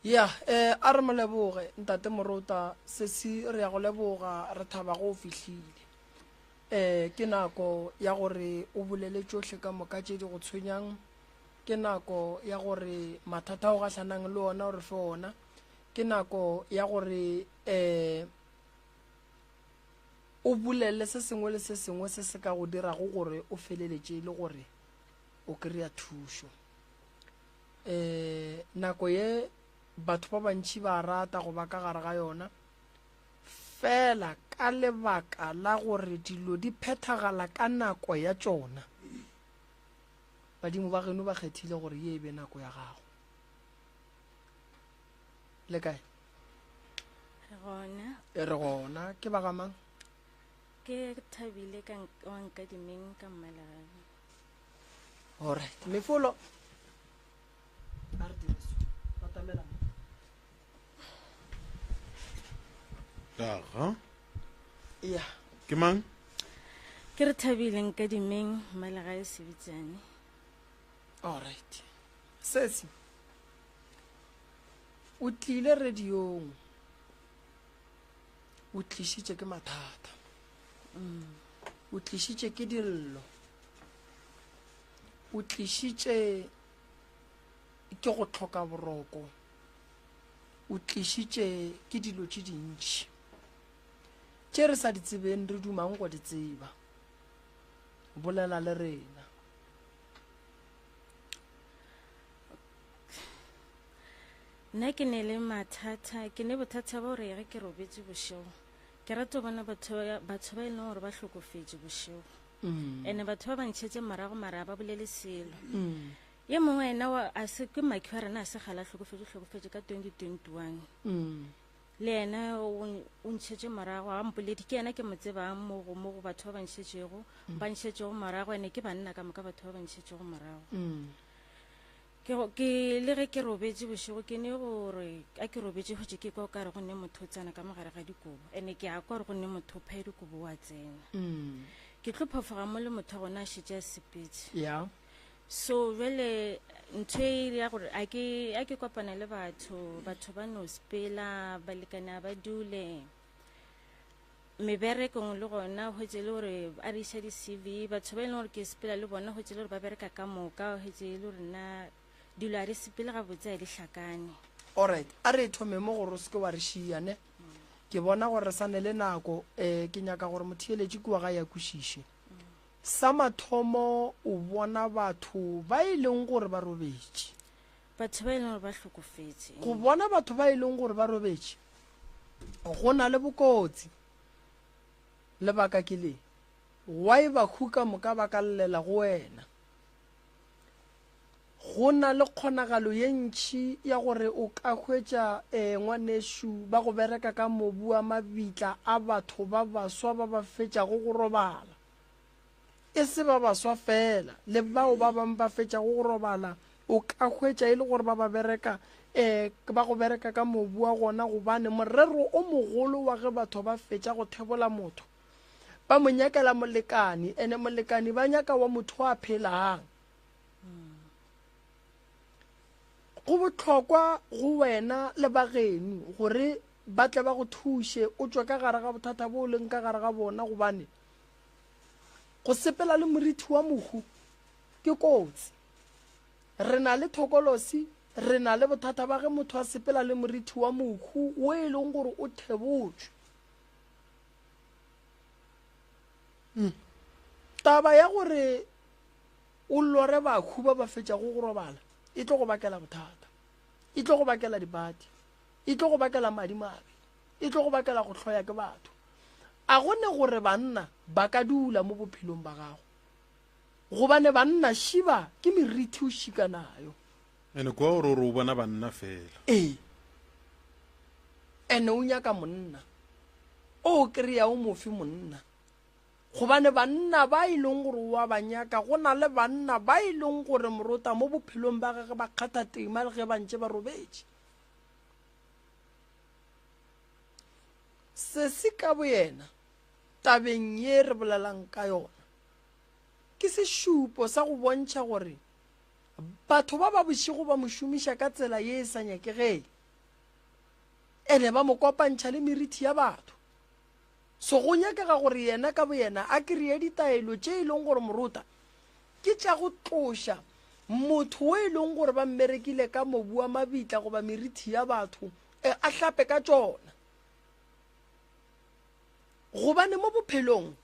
Ya eh a re mo leboge ntate Morota sesi re ya go leboga re thaba go o fihlile. Eh ke nako ya gore o bolele tšohle ka moka tše di go tshwenyang. Ke nako ya gore mathata a o gahlanang le ona o re fe ona. Ke nako ya gore um o bolele se sengwe le se sengwe se se ka go dirago gore o feleletše e le gore o kry-a thušo. Um nako ye batho ba bantši ba rata go ba ka gare ga yona, fela ka lebaka la gore dilo di phethagala ka nako ya tšona. Badimo ba geno ba kgethile gore ye e be nako ya gago. Le kae? Re gona. E re gona. Ke ba ga mang? Ke Thabile ka wa Nkadimeng ka Mmalegale. Alright. Mefolo. A re dire so. Batamela mo. Aha. Ya. Ke mang? Ke re thabile Nkadimeng Malegae Sebitsane. Alright. Sesi. O tlile radiong. O tlišitše ke mathata. Mm. O tlišitše ke dillo. O tlišitše ke go hloka boroko. O tlišitše ke dilo tše dintši tše re sa di tsebeng re dumang go di tseba. Bolela le rena. Nna ke ne le mathata, ke ne bothata ba gore ge ke robetše bošego, ke rata go bona batho batho ba e leng gore ba hlokofetše bošego. Mm. Ene batho ba ba ntšhetše morago mara ga ba bolele selo. Mm. Ye mongwe ena wa a se ke makhi wa rena a se kgale a hlokofetše, o hlokofetše ka 2021. Mm. Le yena o o ntšhetše morago a mpoledi ke yena ke mo tsebang mo go mo go batho ba ba ntšhetšego mm. ba ntšhetšego morago ene ke banna ka moka batho ba ba ntšhetšego morago. Mm. Ke go ke le ge ke robetše bošego ke ne gore a ke robetše hwetše ke kwa o kare go ne motho o tsena ka mogare ga dikobo ene ke a kwa gore go ne motho o phaya dikobo wa tsena. Mm. Ke tlo phafoga mo le motho wa gona a šetše a sepetse. Yeah. So jwale ntho e ya gore a ke a ke kopana le batho, batho ba no sepela, balekane a ba dule. Meberekong le gona hwetše le gore a re iša di-CV, batho ba e leng gore ke sepela le bona hwetše le gore ba bereka ka moka, hwetše e le gore nna dilo a di sepele gabotse a di hlakane. Alright, a re thome mo gore o se ke wa re šia ne. Ke bona gore re sa ne le nako, um ke nyaka gore motheeletši kua gae a kwešiše. Sa mathomo o bona batho ba e leng gore ba robetše. Batho ba e leng gore ba hlokofetše. Go bona batho ba e leng gore ba robetše go na le bokotsi. Lebaka ke le, why bahu ka moka ba ka llela go wena? Go na le kgonagalo ye ntši ya gore o ka hwetša eh, ngwanešu ba go bereka ka mobu wa mabitla a batho ba baswa ba ba fetšago go robala. E se ba baswa feela, le bao ba bangwe ba fetšago go robala, o ka hwetša e le gore ba ba bereka eh, ba go bereka ka mobu wa gona, gobane morero o mogolo wa ge batho ba fetša go thebola motho, ba mo nyakela molekani, ene molekani ba nyaka wa motho a phelang. Go bohlokwa go wena le ba geno gore ba tle ba go thuše o tšwe ka gare ga bothata bo o leng ka gare ga bona, gobane go sepela le morithi wa mohu ke kotsi. Re na le thokolosi, re na le bothata ba ge motho a sepela le morithi wa mohu wo e leng gore o thebotšwe. Mm. Taba ya gore o lore bahu ba ba fetšago go robala e tlo go bakela bothata, e tlo go bakela dipati, e tlo go bakela madimabe, e tlo go bakela go hloya ke batho. A go ne gore banna ba ka dula mo bophelong ba gago, gobane banna šiba ke merithi o šika nayo. Ene kwa gore o re o bona banna fela. Ee, ene o nyaka monna o kry-a o mofe monna. Gobane banna ba e leng gore o a ba nyaka, go na le banna ba e leng gore morota mo bophelong ba gage ba kgatha tema le ge ba ntše ba robetše. Sesi ka boyena tabeng ye re bolelang ka yona ke sešupo sa go bontšha gore batho ba ba bošego ba mo šomiša ka tsela ye e sa nyakegeng ene ba mo kopantšha le merithi ya batho. So go nyakega gore yena ka boyena a kreye ditaelo tše e leng gore morota ke tša go tloša motho wo e leng gore ba mmerekile ka mobu wa mabitla goba merithi ya batho a hlape ka tšona. Gobane mo bophelong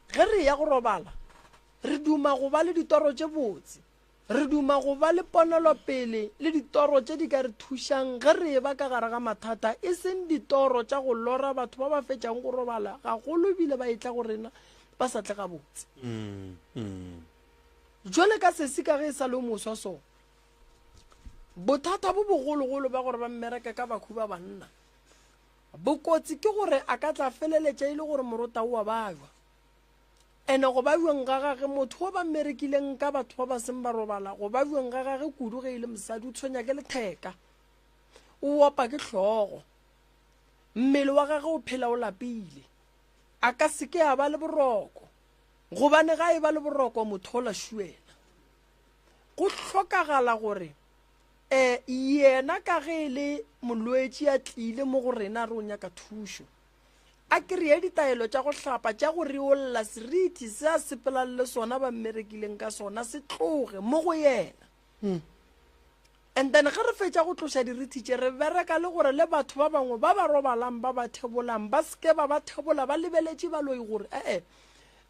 ge re eya go robala re duma go ba le ditoro tše botse. Re duma go ba le ponelopele le ditoro tše di ka re thušang ge re eba ka gare ga mathata, e seng ditoro tša go lora batho ba ba fetšang go robala gagolo ebile ba etla go rena ba sa tle gabotse. Jwale ka sesi ka ge e sa le o moswa so, bothata bo bogologolo ba gore ba mmereke ka bakhu ba banna bokotsi ke gore a ka tla feleletša e le gore morota o a bajwa. Ene go babjweng ga gage, motho wo ba mmerekileng ka batho ba ba seng ba robala, go babjweng ga gage kudu ge e le mosadi, o tshwenya ke letheka, o opa ke hlogo, mmele wa gage o phela o lapile, a ka se ke a ba le boroko, gobane ga e ba le boroko motho ola šuena. Go hlokagala gore um yena ka ge e le molwetši a tlile mo go rena re o nyaka thušo, A kreye ditaelo tša go hlapa, tša go riolla seriti se a sepelang le sona ba mmerekileng ka sona se tloge mo go yena. And then ge re fetša go tloša dirithi tše, re bereka le gore le batho ba bangwe ba ba robalang ba ba thebolang ba se ke ba ba thebola ba lebeletše baloi gore ee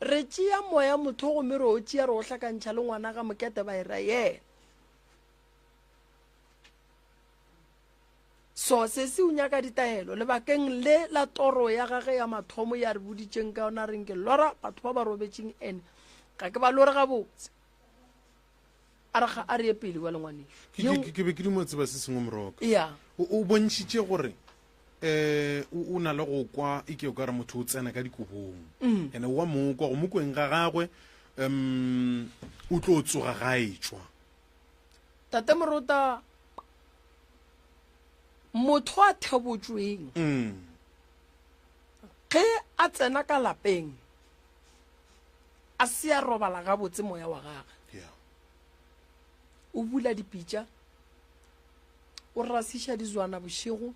re tšea moya motho gomme re o tšea re o hlakantšha le ngwana ga mokete ba e ra yena. So sesi o nyaka ditaelo lebakeng le la toro ya gage ya mathomo ya re boditšeng ka yona reng ke lora batho ba ba robetšeng ene ga ke ba lore gabotse a re ga a re ye pele wa lengwanešo. Ke be ke duma tseba se sengwe moroka. Ya. O bontšhitše gore eh o na le go kwa e ke o ka re motho o tsena ka dikobong. Mm. Ene wa mo kwa go mo kweng ga gagwe um o tlo tsoga ga e tšwa. Tate Morota motho a thebotšweng mm. ge a tsena ka lapeng a se a robala gabotse moya wa gage yeah. o bula dipitša o rasiša dizwana bošego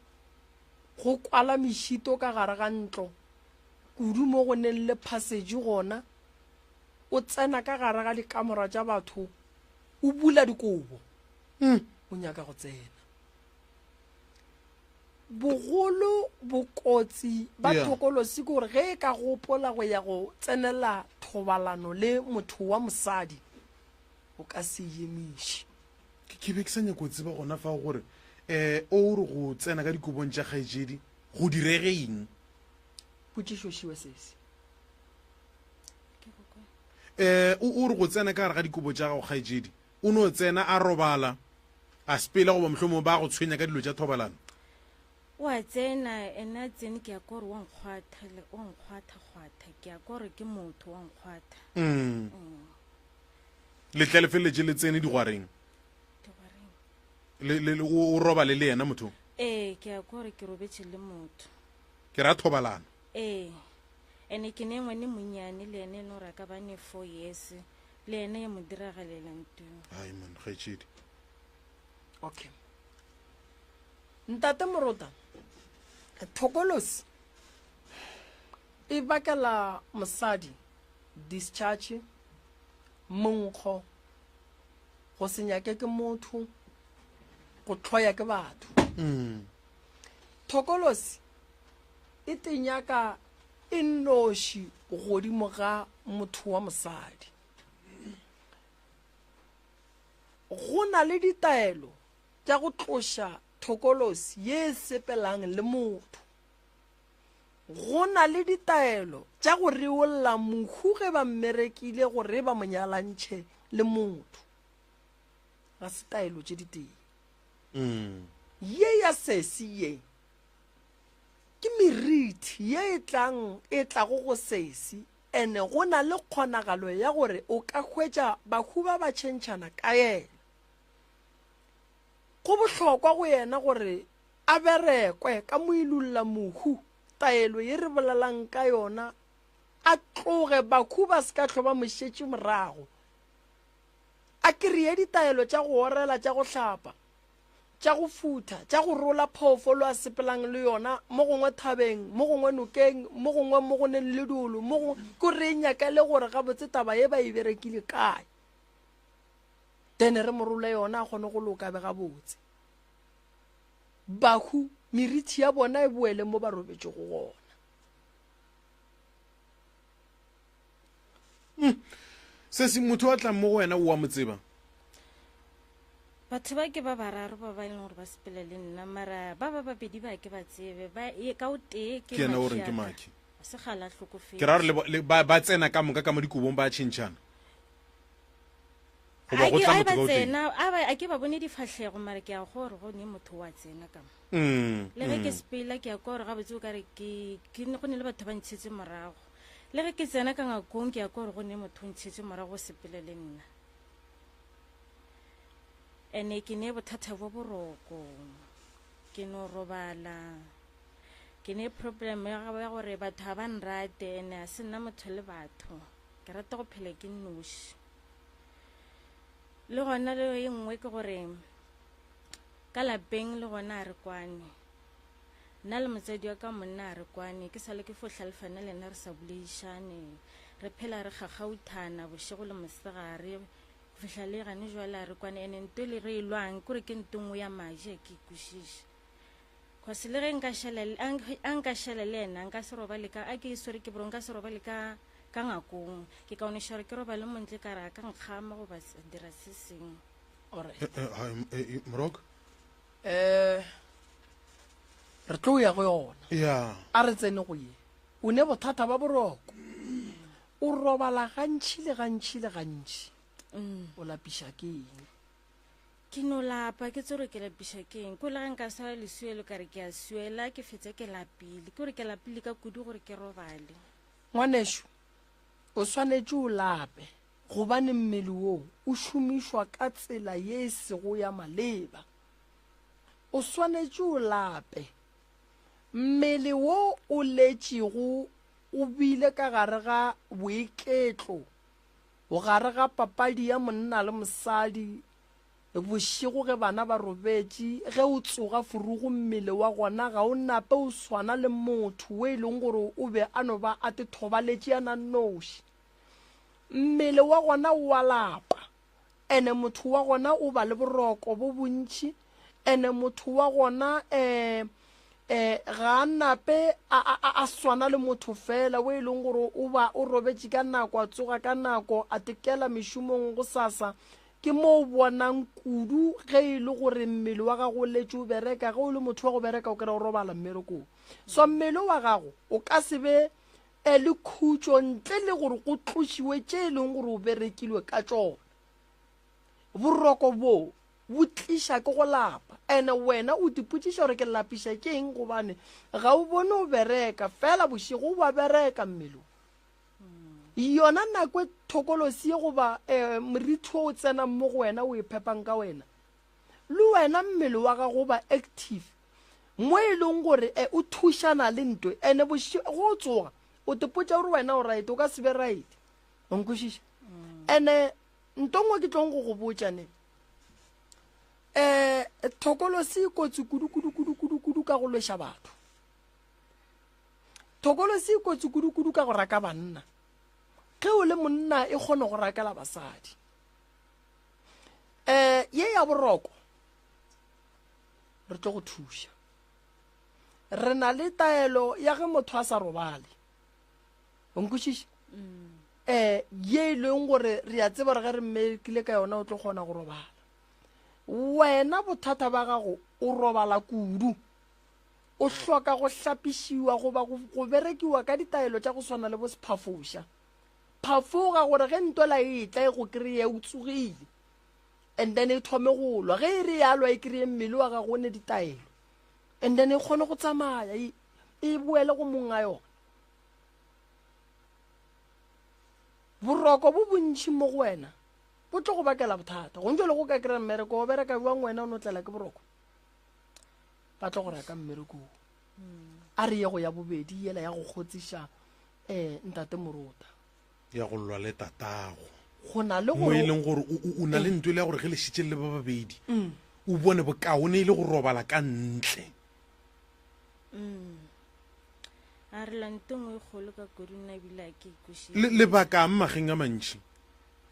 go kwala mešito ka gare ga ntlo kudu mo go neng le passage gona o tsena ka gare ga dikamora tša batho o bula dikobo mm. o nyaka go tsena bogolo bokotsi ba yeah. thokolosi ke gore ge e ka gopola go ya go tsenela thobalano le motho wa mosadi o ka se emiše ke be ke sa nyako tseba gona fa gore um o re go tsena ka dikobong tša kgaetšedi go direge eng potšišo šiwe sese um o re go tsena ka gare ga dikobo tša gago kgaetšedi o no tsena a robala a sepela goba mohlomongwe ba go tshwenya ka dilo tša thobalano? O a tsena, ene a tsene ke a kwa gore wa nkgwatha, wa nkgwatha-kgwatha, ke a kwa gore ke motho wa nkgwatha. Mm. Mm. Le tle le feleletše le tsene digwareng? Digwareng. Le, le, le, o, o robale le yena motho? Ee, ke a kwa gore ke robetše le motho. Ke ra thobalano. Ee, ene ke ne ngwane monnyane le ene e le gore a ka ba ne four years. Le yena ya mo diragalela nto. Hai man, kgaetšedi. Okay. Ntate Morota, thokolosi e bakela mosadi discharge, monkgo, go se nyake ke motho, go hloya ke batho. Mm. Thokolosi e tenyaka e nnoši godimo ga motho wa mosadi. Go na le ditaelo tša go tloša thokolosi ye e sepelang le motho. Go na le ditaelo tša go reolla mohu ge ba mmerekile gore ba mo nyalantšhe le motho. Ga se taelo tše ditee. Mm. Ye ya sesi ye Ke merithi ye e tlang e tlago go sesi, ene go na le kgonagalo ya gore o ka hwetša bahu ba ba tšhentšhana ka yena. Go bohlokwa go yena gore a berekwe ka moilulla mohu. taelo ye re bolelang ka yona, a tloge bakhu ba se ka hlwa ba mo šetše morago. A kreye ditaelo tša go orela, tša go hlapa, tša go futha, tša go rola phoofolo a sepelang le yona, mo gongwe thabeng, mo gongwe nokeng, mo gongwe mo go neng le dolo, mo gongwe, ko re nyakele gore gabotse taba ye ba e berekile kae. Then re mo role yona a kgone go loka be gabotse. Bahu, merithi ya bona e boele mo ba robetšego gona. Mm. Sesi, motho a tlang mo go wena o a mo tseba? Batho ba ke ba bararo ba ba e leng gore ba sepela le nna, mara ba ba babedi ba ke ba tsebe, ba e, ka o tee ke Ke yena o Maki reng ke ya ka. Maki. Se kgale a hlokofetše. Ke ra gore le bo- le ba, ba tsena ka moka ka mo dikobong ba tšhentšhana. Goba A go ke tla a motho ba ka o tee. tsena, a ba a ke ba bone difahlego mara ke a gore go ne motho wa tsena ka mo. Mm, Le ge ke mm. sepela ke ya kwa gore gabotse o ka re ke ke go ne le batho ba ntšhetse morago. Le ge ke tsena ka ngakong ke ya kwa gore go ne motho o ntšhetse morago o sepele le nna. Ene ke ne bothata bo boroko. Ke no robala. Ke ne problem ya ya gore batho ga ba nrate ene a se nna motho le batho. Ke rata go phela ke nnoši. Le gona le e nngwe ke gore ka lapeng le gona a re kwane. Nna le motswadi wa ka monna a re kwane, ke sale ke fo hlalefana le yena re sa boledišane. Re phela re kgakgauthana bošego le mosegare go fihla le gane jwale a re kwane. Ene nto le re e lwang kore ke nto nngwe ya maji a ke e kwešiše. Cause le ge nka šala a nka šala le yena nka se robale ka a ke e swere ke bro nka se robale ka ka ngakong. Ke kaoneša gore ke robale mo ntle ka re a ka nkgama goba dira se sengwe. Alright. Eh, eh, hai, eh, eh, Morok? Eh, re tlo ya go yona. Ya. A re tsene go ye. O ne bothata ba boroko. O robala gantši le gantši le gantši. O lapiša ke eng? Ke no lapa, ke tsore ke lapiša ke eng. Ko le ge nka swara lesuelo ka re ke a suela, ke fetsa ke lapile. Ke gore ke lapile ka kudu gore ke robale. Ngwanešu, o swanetše o lape gobane mmele wo o šomišwa ka tsela ye e sego ya maleba. O swanetše o lape. Mmele wo o letšego o bile ka gare ga boiketlo, gare ga papadi ya monna le mosadi, bošego ge bana ba robetše, ge o tsoga furugo mmele wa gona ga o nape o swana le motho wo e leng gore o be a no ba a te thobaletše a na nnoši. Mmele wa gona o a lapa, ene motho wa gona o ba le boroko bo bontši, ene motho wa gona um um ga a nape a, a, a swana le motho fela o e leng gore o ba o robetše ka nako a tsoga ka nako a tekela mešomong go sasa. Ke mo o bonang kudu ge e le gore mmele wa gago o letše o bereka. Ge o le motho wa go bereka o kry-a o robala mmerekong. So mmele wa gago o ka se be e le khutšo ntle le gore go tlošiwe tše e leng gore o berekilwe ka tšona. Boroko bo bo tliša ke go lapa, ene wena o tipotšiša gore ke lapiša ke eng gobane ga o bone o bereka fela bošego wa bereka mmele o. Yona nako e thokolosi ye goba um morithi o o tsenang mo go wena o e phepang ka wena, le wena mmele wa gago o ba active mo e leng gore e o thušana le nto ene bošego go tsoga o tepotša gore wena o right o ka se be right o nkwešiša ene nto nngwe ke tlong go go botša ne um thokolosi e kotsi kudu kudu kudu kudu kudu ka go lweša batho thokolosi e kotsi kudu kudu ka go raka banna ge o le monna e kgone go rakela basadi um ye ya boroko re tlo go thuša. Re na le taelo ya ge motho a sa robale. O nkwešiša? Mm. Eh, ye e leng gore re a tseba gore ge re mmekile ka yona o tlo kgona go robala. Wena bothata ba gago o robala kudu. O hloka go hlapišiwa goba go berekiwa ka ditaelo tša go swana le bo sephafoša. Phafoga gore ge ntwela e etla e go kry-e o tsogile. And then e thome go lwa. Ge e re ya lwa e kry-e mmele wa gago o ne ditaelo. And then e kgone go tsamaya e, e boele go monga yona. Boroko bo bontši mo go wena bo tlo go bakela bothata. Go ntse le go ka kry-a mmereko o bereka jwang wena o no tlela ke boroko. Ba tlo go raka mmerekong. A re ye go ya bobedi yela ya go kgotsiša um ntate Morota. Ya go lwa le tatago. Go na le Mo gore e leng gore o, o, o na le ntho e le ya gore ge le šetše le le ba babedi, o bone bokaone e le go robala ka ntle. A re lwa nto nngwe e kgolo ka kudu nna ebile a ke e kwešiše. Le, lebakang mageng a mantši?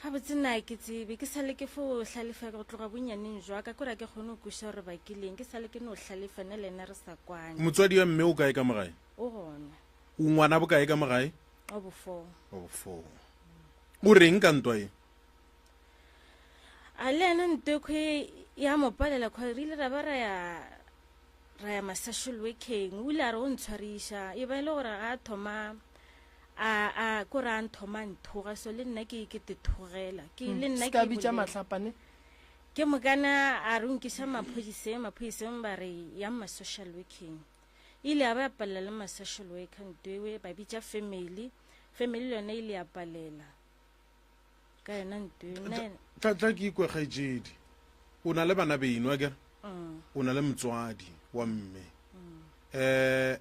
Gabotse nna a ke tsebe, ke sa le ke fo hlalefa go tloga bonnyaneng jwa ka, kore a ke kgone go kwešiša gore bakileng, ke sa le ke no hlalefa nna le yena re sa kwane. Motswadi wa mme o kae ka mo gae? O gona. O ngwana bokae ka mo gae? Wa bofoo. Wa bofoo. O reng ka ntwa e? A le yena ntokhwe ya mo palela khwa re ile ra ba ra ya ra ya ma-social working o ile a re o ntshwariša e ba e le gore ga a thoma a a ko re a nthoma nthoga so le nna ke ke te thogela ke le nna se ka ke bitša bolela. mahlapane ke mokana a re o nkiša maphodiseng maphodiseng ba re yang ma-social working ile ya ba ya palela le ma-social worker ntoewe ba bitša family family le yone ile ya palela ka yona ntoe nna Tla tla ke ikwe kgaetšedi. O na le bana beno akere? O na le motswadi wa mme. Eh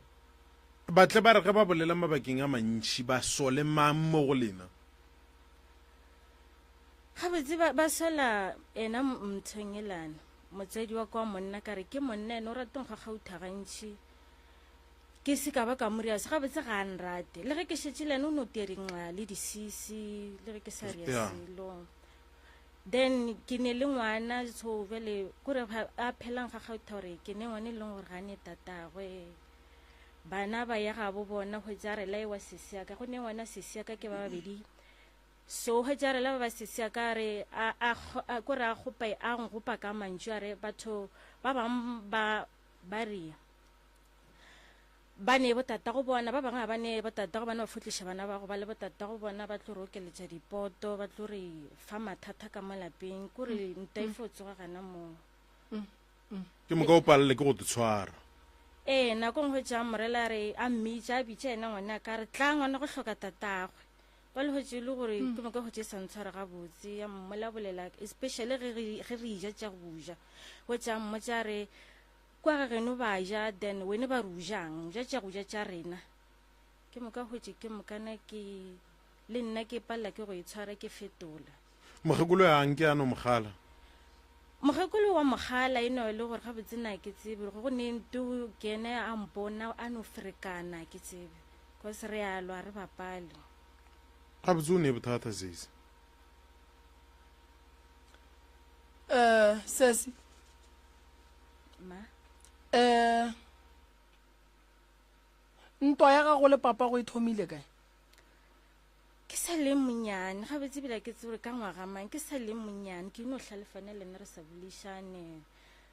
batle ba re ge ba bolela mabakeng a mantši ba sole mang mo go lena? Gabotse ba, ba sola ena mthongelana motswadi wa kwa monna ka re ke monna ene o rata go gagautha gantši ke se ka ba ka mo ria se gabotse ga a nrate le ge ke šetše le ene o no tia dinxa le disisi le ge ke sa ria Yeah. selo then ke ne le ngwana so bjale kore a phelang gagautha gore ke ne ngwana e leng gore ga a ne tatagwe bana ba ya gabo bona hwetša re laewa sesi ya ka go ne ngwana sesi ya ka ke ba babedi So hwetša re la ba ba sesi a ka re a a a ko re a gopa a ngopa ka mantšu a re batho ba bang ba ba re ba ne botata go bona ba bangwe ga ba ne botata go bona ba fotliša bana ba go ba le botata go bona ba tlo re okeletša dipoto ba tlo re fa mathata ka mo lapeng ko re nta e fo tsoga gana moo. Ke moka o palele ke go te tshwara. Ee, nako nngwe hwetša morela a re a mmitša a bitša yena ngwana ka re tla ngwana go hloka tatagwe. Ba le hwetše e le gore ke moka hwetše e sa ntshware gabotse ya mmolabolela especially ge re ge re ja tša go ja. Hwetša a mmotša a re kwa ga geno ba ja then wene ba re o jang ja tša go ja tša rena. Ke moka hwetše ke mokana ke le nna ke palela ke go e tshwara ke fetola. Mokgekolo ya nke a no mogala. Mokgekolo wa mogala e no e le gore gabotse na ke tsebe gore go ne nto ke ene a mpona a no ferekana ke tsebe. Cause re a lwa re bapale. Gabotse o ne bothata sesi. Eh, sesi. Ma. Eh, ntwa ya gago le papa go e thomile kae? Ke sa le monyane, gabotse ebile ke tsebe ka ngwaga mang, ke sa le monyane, ke no hlalefane le nna re sa boledišane,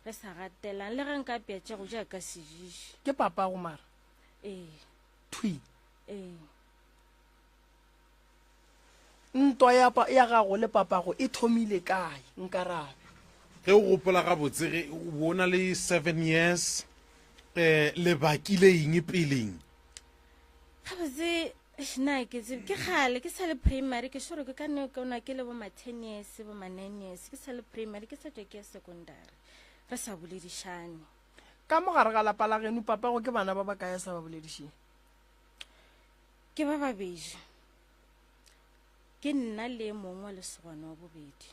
re sa gatelang, le ge nka apea tša go ja ka se ješe. Ke papa go mara? Ee. Thwi. Ee. Ntwa ya, ya gago le papago e thomile kae? Nkarabe. Ge o gopola gabotse ge o bo o na le seven years, eh, le bakile eng peleng? Gabotse, eish, na ke tsebe, ke kgale ke sa le primary, ke sure ke ka nne ke ona ke le bo ma ten years, bo ma nine years, ke sa le primary, ke sa tšwa ke ya secondary, re sa boledišane. Ka mo gare ga lapa la geno, papago ke bana ba bakae a sa ba boledišeng? Ke ba babedi. Ke nna le e mongwe wa lesogana wa bobedi.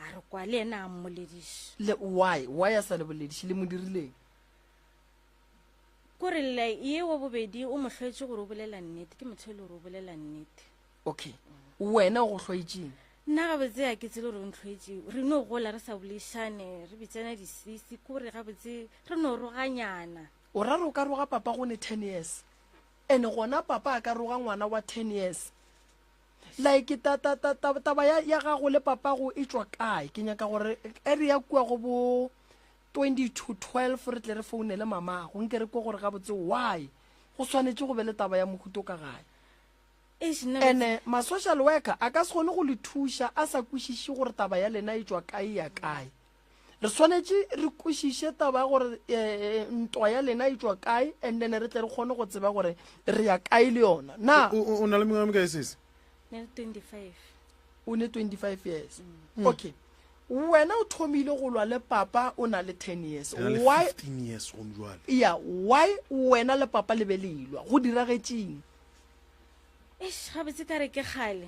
A re kwa le yena a mmolediše. Le why? Why a sa le bolediše? Le mo dirileng? Kore le ye wa bobedi o mo hloetše gore o bolela nnete. Ke motho e le gore o bolela nnete. Okay. Wena o go hloetšeng? Nna gabotse a ke tsebe gore o ntlhoetše. Re no gola re sa boledišane, re bitsana disisi, kore gabotse re no roganyana. O ra re o ka roga papa go ne 10 years? And gona papa a ka roga ngwana wa 10 years? Like ta ta ta ta taba ya ya gago le papago e tšwa kae? Ke nyaka gore e re ya kua go bo 20 to 12 re tle re founele mamago nke re kwe gore gabotse why go swanetše go be le taba ya mohuto ka gae. Ene ma-social worker a ka se kgone go le thuša a sa kwešiše gore taba ya lena e tšwa kae e ya kae. Re swanetše re kwešiše taba ya gore ntwa ya lena e tšwa kae and then re tle re kgone go tseba gore re ya kae le yona. Na O, o na le mengwaga mekae sesi? Ne le 25. O ne 25 years. Okay. Wena o thomile go lwa le papa o na le 10 years. Ke na le Why 15 years gone jwale. ya why wena le papa le be le ilwa? Go diragetšeng? Eish, gabotse ka re ke kgale.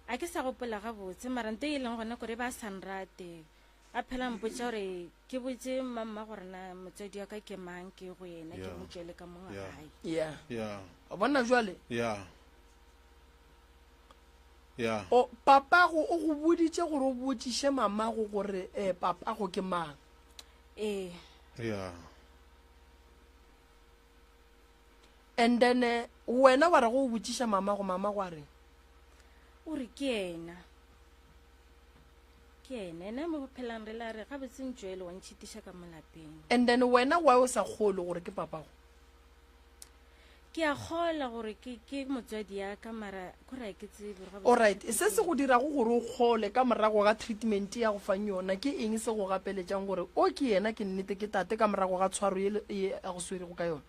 A ke sa gopola gabotse, mara nto e leng gona kore ba sa nrate. A phela mpotša gore ke botše mmamma gore na motswadi wa ka ke mang ke go yena ke Yeah. mo tšwele ka mo Yeah. gae. Yeah. Yeah. O bona jwale? Yeah. Yeah. O papago o go boditše gore o botšiše mamago gore eh, papago ke mang. Ee. Yeah. And then eh, wena wa re go o botšiša mamago, mamago a reng? O re ke yena. Ke yena. Ena mo bophelang re la re gabotse ntšwele wa ntšhitiša ka mo lapeng. And then wena why o sa kgolwe gore ke papago? Ke a kgola gore ke ke motswadi ya ka mara kore a ke tsebe gore gabotse Alright, se se go dirago gore o kgole ka morago ga treatment ya go fang yona ke eng se go gapeletšang gore o ke yena ke nnete ke tate ka morago ga tshwaro ye ye a go swerego ka yona?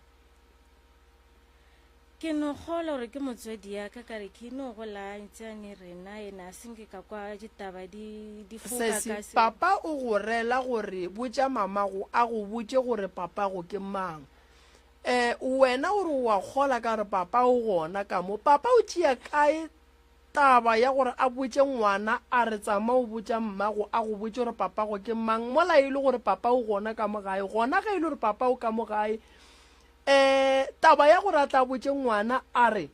Ke no kgola gore ke motswadi ya ka ka re ke no gola ntšane rena ena a senke ka kwa ditaba di di foka Sesi, ka se. papa o go rela gore botša mamago a go botše gore papago ke mang. Eh, wena o re o a kgola ka gore papa o gona ka mo. Papa o tšea kae taba ya gore a botše ngwana a re tsama o botša mmago a go botše gore papago ke mang mola e le gore papa o gona ka mo gae? Gona ge e le gore papa o ka mo gae, eh, taba ya gore a tla botše ngwana a re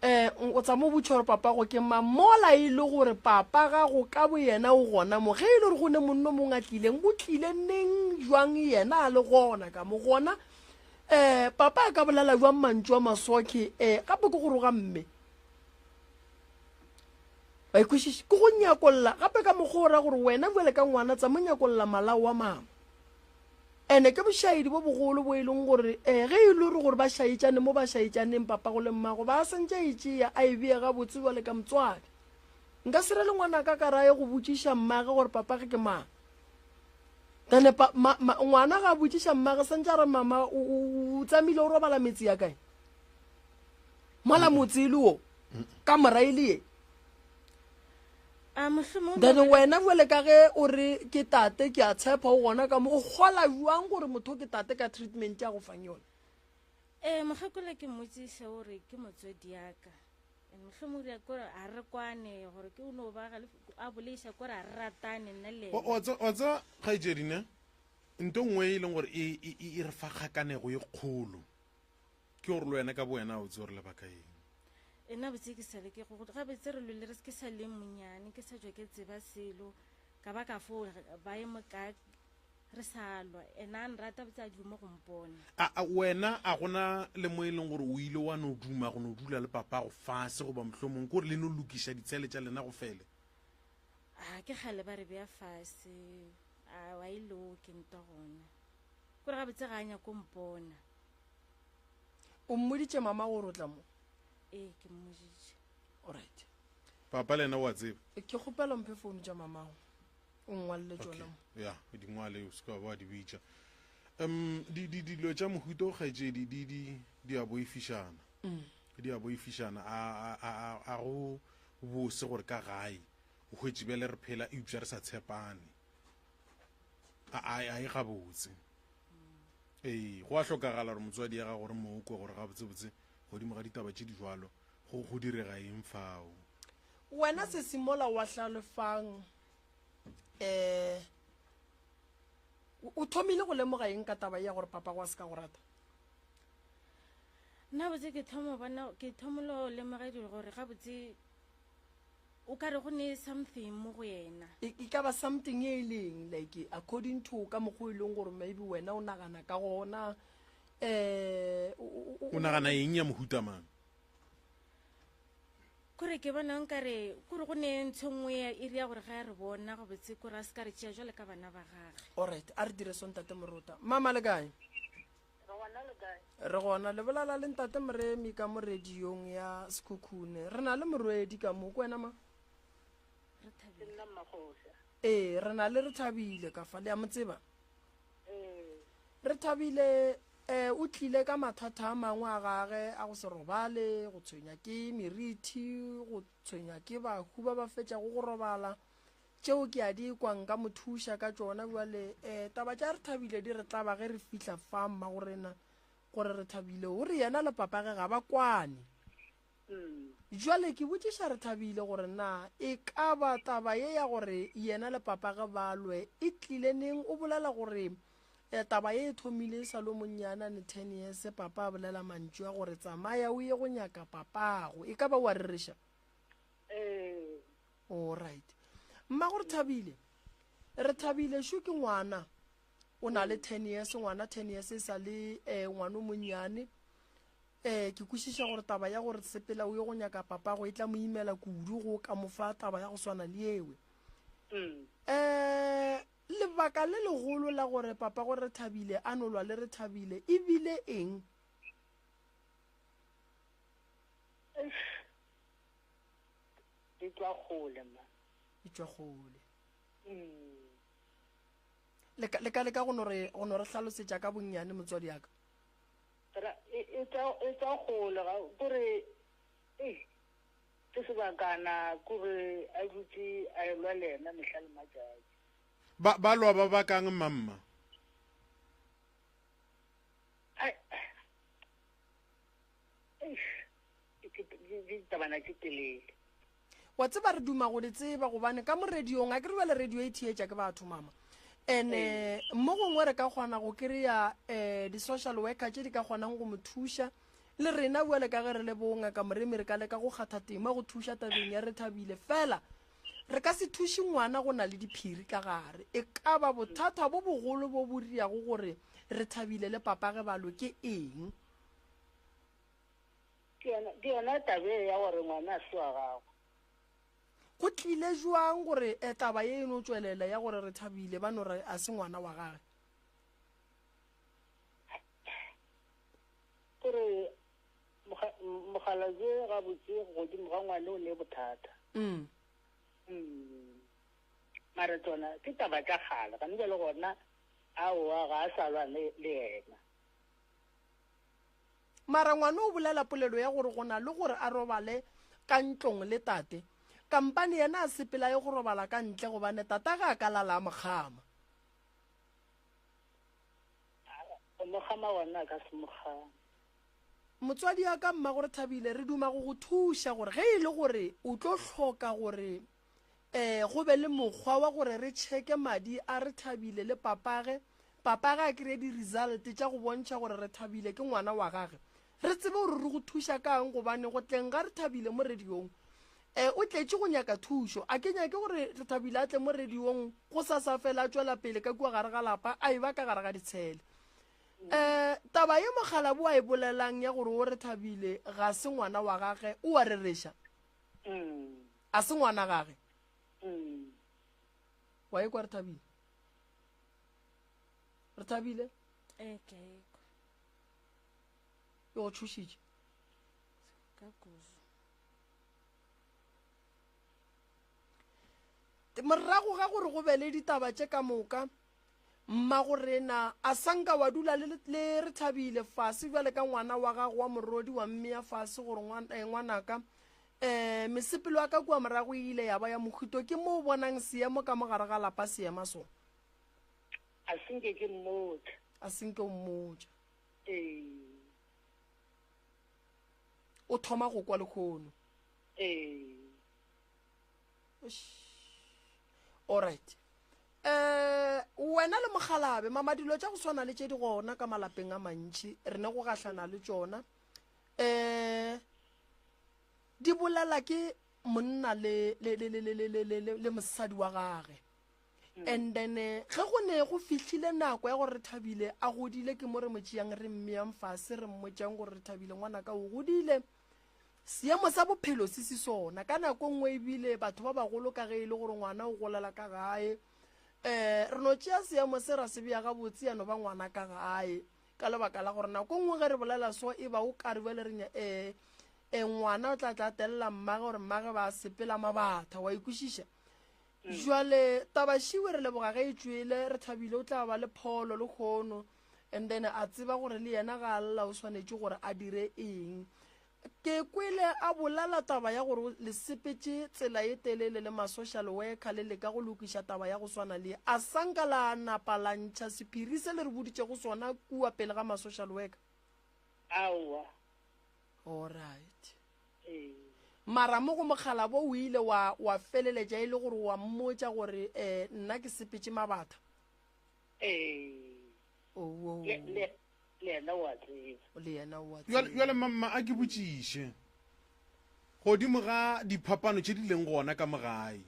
eh, o tsama o botša gore papago ke mang mola e le gore papa gago ka boyena o gona mo. Ge e le gore go ne monno mongwe a tlileng, o tlile neng jwang yena a le gona ka mo? Gona Eh, papa a ka bolela jwang mantšu a masokhe? Eh, gape ke go roga mme. Wa ikwešiša? Ke go nyakolla gape ka mokgwa o ra gore wena bjale ka ngwana tsa mo nyakolla malao wa mama. Ene ke bošaedi bo bogolo bo e leng gore eh, ge e le gore gore ba šaetšane mo ba šaetšaneng papago le mmago ba santše a e tšea a e bee gabotse bjale ka motswadi. Nka se re le ngwanaka ka raye go botšiša mmage gore papage ke mang. Then pa, ma, ma, ngwana ga a botšiša mmage santše a re mama o, o, o tsamile o robala metse ya kae? Mola motse e le wo, kamora e le ye. A mohlomong Then ba- wena bjale ka ge o re ke tate ke a tshepa o gona ka mo o kgola jwang gore motho ke tate ka treatment ya go fang yona? Ee, mokgekolo ke mmotšiše o re ke motswedi ya ka. And mohlomong re kore a re kwane gore ke o no ba a boleiša kore a re ratane nna le Wa- wa tse- wa tseba kgaetšedi ne nto nngwe e leng gore e, e, e, e re fa kgakanego e kgolo ke gore le wena ka bo wena o tse gore lebaka eng e nna botse ke sale ke go gabotse re lwele re ke sa le monyane ke sa tšwa ke tseba selo ka ba ka fo ba ye mo ka Re sa lwa. Ena a nrata botse a duma go mpona. A, a wena a gona le mo e leng gore o ile wa no duma go no dula le papago fase goba mohlomong ke gore le no lokiša ditshele tša lena go fele? A ke kgale ba re bea fase. A wa e loke ntwa gona. Kore gabotse ga a nyako mpona. O mmoditše mama gore o tla mo? Ee, ke mmoditše. Alright. Papa le yena o a tseba? Ke kgopela o mphe founu tša mamago. O nngwalele tšona mo. Ya, di ngwale o se ka wa di bitša. Um di di dilo tša mohuta o kgaetšedi di di di a boifišana. Mm. Di a boifišana a a a a go bose gore ka gae o hwetše bjale re phela eupša re sa tshepane. A a a e gabotse. Ee, go a hlokagala gore motswadi ya gago re mo kwe gore gabotsebotse godimo ga ditaba tše di jwalo go go direga eng fao. Wena sesi mola wa hlalefang eh o thomile go lemoga eng ka taba ya gore papa go a se ka go rata? Nna botse ke thoma bona ke thomolo lemoga dilo gore gabotse o ka re go ne something mo go yena. E, e ka ba something e leng like according to ka mokgwa e leng gore maybe wena o nagana ka gona eh o nagana eng ya mohuta mang? Kore ke bona nkare kore go ne ntho nngwe ya iri ya gore ga ya re bona gabotse kore a se ka re tšea jwale ka bana ba gage. Alright, a re dire so ntate Morota. Mama le kae? Re gona le kae? Re gona le bolala le ntate Moremi ka mo radiong ya Sekhukhune. Re na le morwedi ka mo, ke wena ma? Re Ke nna Mmakgoša. Ee, re na le Rethabile ka fa, le a mo tseba? Ee. Rethabile eh, o tlile ka mathata a mangwe a gage a go se robale, go tshwenya ke merithi, go tshwenya ke bahu ba ba fetšago go robala. Tšeo ke a di kwa nka mo thuša ka tšona bjale. Um taba tša Rethabile di re tlaba ge re fihla fa mmagorena gore Rethabile o re yena le papage ga ba kwane. Bjale ke botšiša Rethabile gore na e ka ba taba ye ya gore yena le papage ba lwe e tlile neng. O bolela gore um taba ye e thomile e sa le monnyane a ne 10 years papa a bolela mantšu a gore tsamaya o ye go nyaka papago. E ka ba o a rereša? Ee. All right. Mmago Rethabile, Rethabile šo ke ngwana o na le 10 years, ngwana 10 years e sa le um ngwana o monnyane. Um ke kwešiša gore taba ya gore sepela o ye go nyaka papago e tla mo imela kudu go ka mo fa taba ya go swana le ewe. Um lebaka le legolo la gore papago Rethabile a no lwa le Rethabile e bile eng? E tšwa kgole ma. E tšwa kgole. Le ka le ka leka go no re go no re hlalosetša ka bonnyane motswadi ya ka. Ra e e tšwa e tšwa kgole ga kore ei ke sebakana kore a dutše a elwa le yena mehla le matšatši. Ba ba lwa ba bakang mamma? Ai eish ditabana tše telele. Wa tseba re duma go di tseba gobane ka mo radiong a ke re bjale radio e theetša ke batho mama ene mo gongwe re ka kgona go kry-a um di-social worker tše di ka kgonang go mo thuša le rena bjale ka ge re le bongaka moremi re ka leka go kgatha tema go thuša tabeng ya Rethabile fela re ka se thuše ngwana go na le diphiri ka gare e ka ba bothata bo bogolo bo bo riago gore Rethabile le papage balo ke eng. Ke yona, ke yona taba e ya gore ngwana a se wa gagwe. Go tlile jwang gore eh, taba ye e no tšwelela ya gore Rethabile ba no re a se ngwana wa gage? Kore mokgalabje gabotse godimo ga ngwane o ne bothata. Mm. Mara tsona ke taba tša kgale, gane bjale gona aowa ga a sa lwa le yena. Mara ngwana o bolela polelo ya gore go na le gore a robale ka ntlong le tate, kampane yena a sepela a ye go robala ka ntle gobane tata ge a ka lala a mo kgama. Go mo kgama gona a ka se mo kgame. Motswadi wa ka Mmagorethabile re duma go go thuša gore ge e le gore o tlo hloka gore um go be le mokgwa wa gore re tšheke madi a Rethabile le papage, papage a kry-e di-result tša go bontšha gore Rethabile ke ngwana wa gage, re tsebe gore re go thuša kang gobane go tleng ga Rethabile mo radiong um o tletše go nyaka thušo. A ke nyake gore Rethabile a tle mo radiong go sa sa fela a tšwela pele ka kua gare ga lapa a e ba ka gare ga ditshele. Um taba ye mokgalabo a e bolelang ya gore o Rethabile ga se ngwana wa gage o a rereša? A se ngwana gage? Wa ekwa Rethabile? Rethabile? Ee, ke a ekwa. E go tšhošitše? Ka kudu. Morago ga gore go be le ditaba tše ka moka, Mmagorena a sa nka wa dula le, le Rethabile fase bjale ka ngwana wa gago wa morodi wa mmea fase gore eh, ngwanaka um mesepelo ya ka kua morago e ile ya ba ya mohuto ke mo o bonang seemo ka mo gare ga lapa seema so. A se nke ke mmotša. A se nke o mmotša. Ee. O thoma go kwa lekgono. Ee. Alright. Eh wena le mokgalabe mama dilo tša go swana le tše di gona ka malapeng a mantši re ne go gahlana le tšona eh di bolela ke monna le le le le le le le le mosadi wa gage mm. and then eh, ge go ne go fihlile nako ya gore re thabile a godile ke mo re mo tšeang re mmeyang fase re mmotšang gore re thabile ngwanaka o godile Seemo sa bophelo se se sona. Ka nako nngwe ebile batho ba bagolo ka ge e le gore ngwana o golela ka gae, um re no tšea seemo se ra se bea gabotse ya no ba ngwana ka gae ka lebaka la gore nako nngwe ge re bolela so e ba o kare bjale re um um ngwana o tla tla telela mmage gore mmage ba sepela mabatha wa ikwešiša mm. jwale tabašiwe re leboga ge e tšwele re thabile o tla ba le pholo le kgono and then a tseba gore le yena ga a lla o swanetše gore a dire eng. Ke kwele a bolela taba ya gore le sepetše tsela ye telele le ma-social worker le leka go lokiša taba ya go swana le ye. A sa nka la napa la ntšha sephiri se le re boditšego sona kua pele ga ma-social worker? Aowa. Alright. Ee. Mara mo go mokgalabo o ile wa, wa feleletša e le gore wa mmotša gore eh, nna ke sepetše mabatha? Ee. Owoo. Le, le, Le yena o a tseba. Le yena o a tseba. Bjale, mamma, a ke botšiše, godimo ga diphapano tše di leng gona ka mo gae,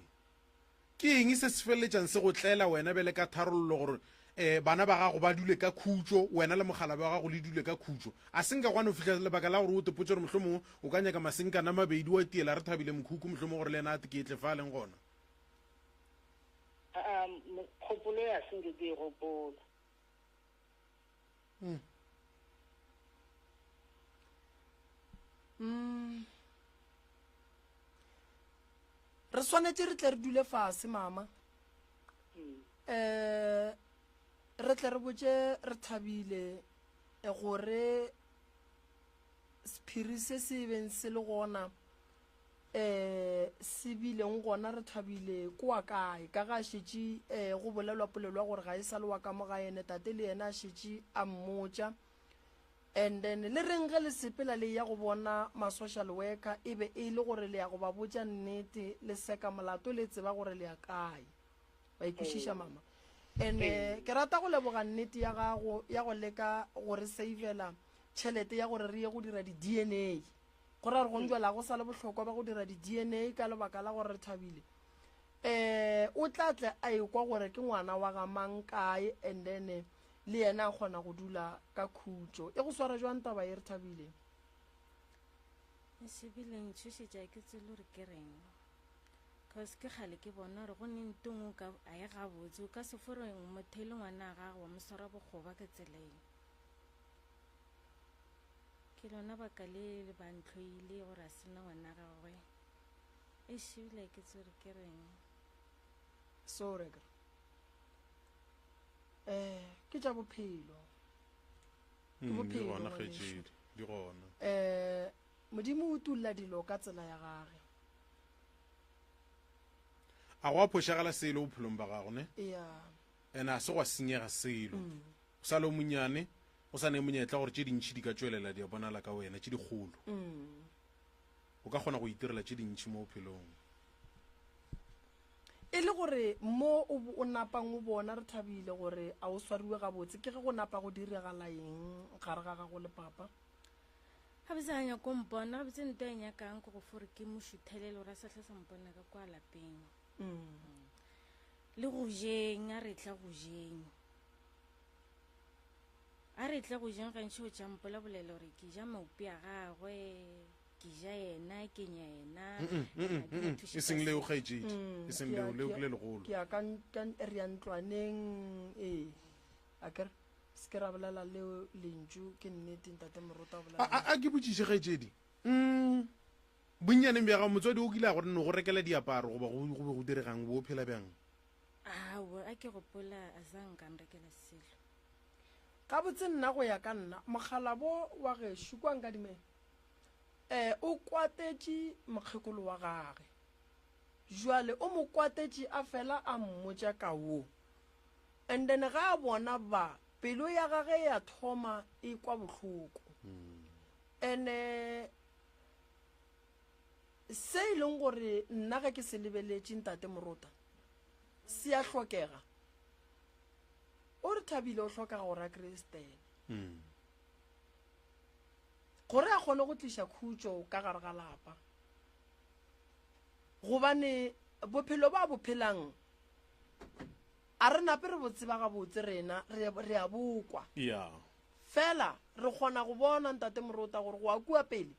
ke eng se se feleletšang se go tlela wena bjale ka tharollo gore um bana ba gago ba dule ka khutšo, wena le mokgalabje wa gago le dule ka khutšo? A se nka gwa no fihla lebaka la gore o tepotše gore mohlomongwe o ka nyaka masenkana a mabedi wa tiela Rethabile mokhukhu mohlomongwe gore le yena a ketle fa a leng gona? Aa, kgopolo ya se nke ke e gopola. Mm. Mm. Re swanetše re tle re dule fase mama. Um re tle re botše re thabile eh, gore sephiri se se beng se le gona um se bileng gona re thabile ke wa kae ka ga a šetše um go bolelwa polelo ya gore ga e sa le wa ka mo ga ene tate le yena a šetše a mmotša and then le reng ge le sepela le ya go bona ma-social worker e be e le gore le ya go ba botša nnete le seka molato le tseba gore le ya kae wa ikwešiša mama and eh, ke rata go leboga nnete ya gago ya go leka go re savela tšhelete ya gore re ye go dira di-dna Go ra gore gong jwale ga go sa le bohlokwa ba go dira di-DNA ka lebaka la gore Rethabile um o tla tle a ekwa gore ke ngwana wa ga mang kae and then le yena a kgona go dula ka khutšo. E go swara jwang taba ye Rethabile? E šebile ntšhošetša ke tsebe gore ke reng cause ke kgale ke bona gore go ne ntong o ka a ye gabotse o ka se fo re motho e le ngwana a gago wa mo swara bokgoba ka tsela eng. Ke lona baka le le ba ntlhoile gore a sena ngwana gagwe. Eish ebile ke tsore ke reng. Sorry akere. Eh, ke tša bophelo. Ke Mm, di bophelo gona ngwanešu. kgaetšedi, di gona. Eh, Modimo o utolla dilo ka tsela ya gage. A go a phošagala selo bophelong ba gago ne? Ya. Ene a se gwa senyega selo. O sa le o monyane, o sa ne monyetla gore tše dintši di ka tšwelela di a bonala ka wena, tše dikgolo. O ka kgona go itirela tše dintši mo bophelong. E le gore mo o, o napang o bona re thabile gore a o swariwe gabotse, ke ge go napa go diregala eng gare ga gago le papa? Gabotse ga nyako mpona, gabotse nto e nyakang ke go fo re ke mo šuthelele gore a sa hle sa mpona ka kwa lapeng. Le go jeng, a re tla go jeng. A re tle go jeng gantši o tša mpolabolela gore ke ja maupi a gagwe, ke ja yena, ke nya yena. E seng leo kgaetšedi, e seng leo, leo ke le legolo. Ke ya ka, ka re ya ntlwaneng, ee, a ke re se ke ra bolela leo lentšu, ke nnete ntate Morota o bolela. A, a ke botšiše kgaetšedi, mm, bonnyaneng bja gago motswadi o kile a go no go rekela diaparo goba go go be go diregang, o be o phela bjang? Aowa, a ke gopola a sa nka nrekela selo. Gabotse nna go ya ka nna, mokgalabo wa gešo kua Nkadimeng um o kwatetše mokgekolo wa gage. Jwale o mo kwatetše a fela a mmotša ka wo. And then ge a bona ba, pelo ya gage ya thoma e kwa bohloko. And se e leng gore nna ge ke se lebeletše ntate Morota, se a hlokega. O re thabile o hlokega gore a kreye Stene. Gore a kgone go tliša khutšo ka gare ga lapa. Gobane bophelo ba bo phelang a re nape re bo tseba gabotse rena re, re a bokwa. Yeah. Fela re kgona go bona ntate Morota gore go a kua pele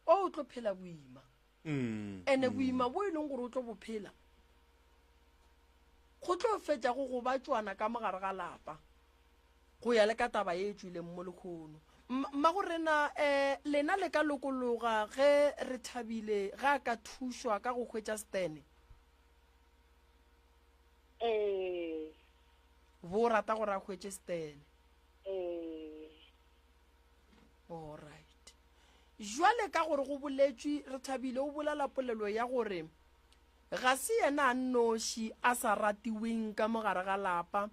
o o tlo phela boima. Ene boima bo e leng gore o tlo bo phela go tlo fetša go gobatšwana ka mogare ga lapa go ya le ka taba ye e tšwileng mo lekgono. Mmago rena um lena le ka lokologa ge re thabile ge a ka thušwa ka go hwetša Stene? Ee. Bo rata gore a hwetše Stene? Ee. Alright. Jwale ka gore go boletšwe, Rethabile o bolela polelo ya gore ga se yena a nnoši a sa ratiweng ka mo gare ga lapa,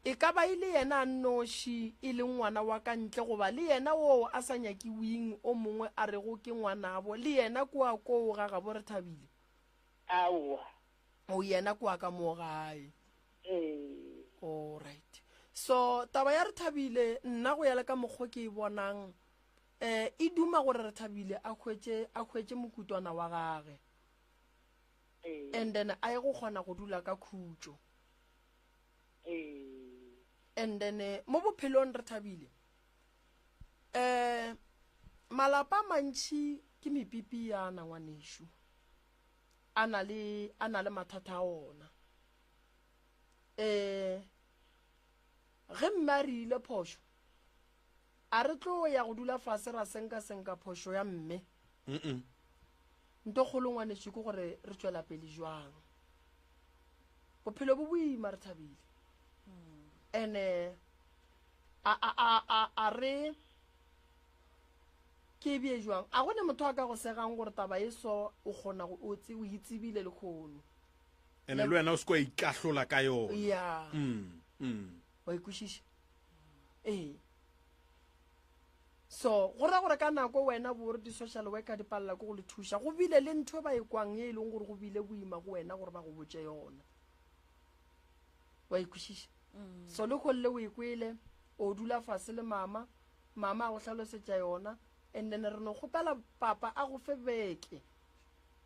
e ka ba e le yena a nnoši e leng ngwana wa ka ntle goba le yena woo a sa nyakiweng o mongwe a rego ke ngwanabo le yena kua koo ga gabo Rethabile. Aowa. O yena kua ka moo gae. Ee. All right. So taba ya Rethabile nna go ya le ka mokgo ke e bonang eh e duma gore Rethabile a hwetše a hwetše mokutwana wa gage. Ee. And then a ye go kgona go dula ka khutšo. Ee. And then eh, mo bophelong Rethabile eh malapa a mantši ke mepipi yana ngwanešu. A na le a na le mathata a ona. Um ge mme a re ile phošo, a re tlo ya go dula fase ra senka-senka phošo ya mme. Nto kgolo ngwanešu ke gore re tšwela pele jwang. Bophelo bo boima re thabile. Ene a a a a a re ke bje jwang. A go ne motho a ka go segang gore taba e so o kgona go o tse o itsebile lekgono. Ene le wena o se kwa ikahlola ka yona. Ya. Mm, mm. Wa ikwešiša? Ee. So, go ra gore ka nako wena bo re di-social worker di palela ke go le thuša, go bile le ntho e ba e kwang e e leng gore go bile boima go wena gore ba go botše yona. Wa ikwešiša? So le kgolle o e kwele, o dula fase le mama, mama a go hlalosetša yona, and then re no kgopela papa a go fe beke.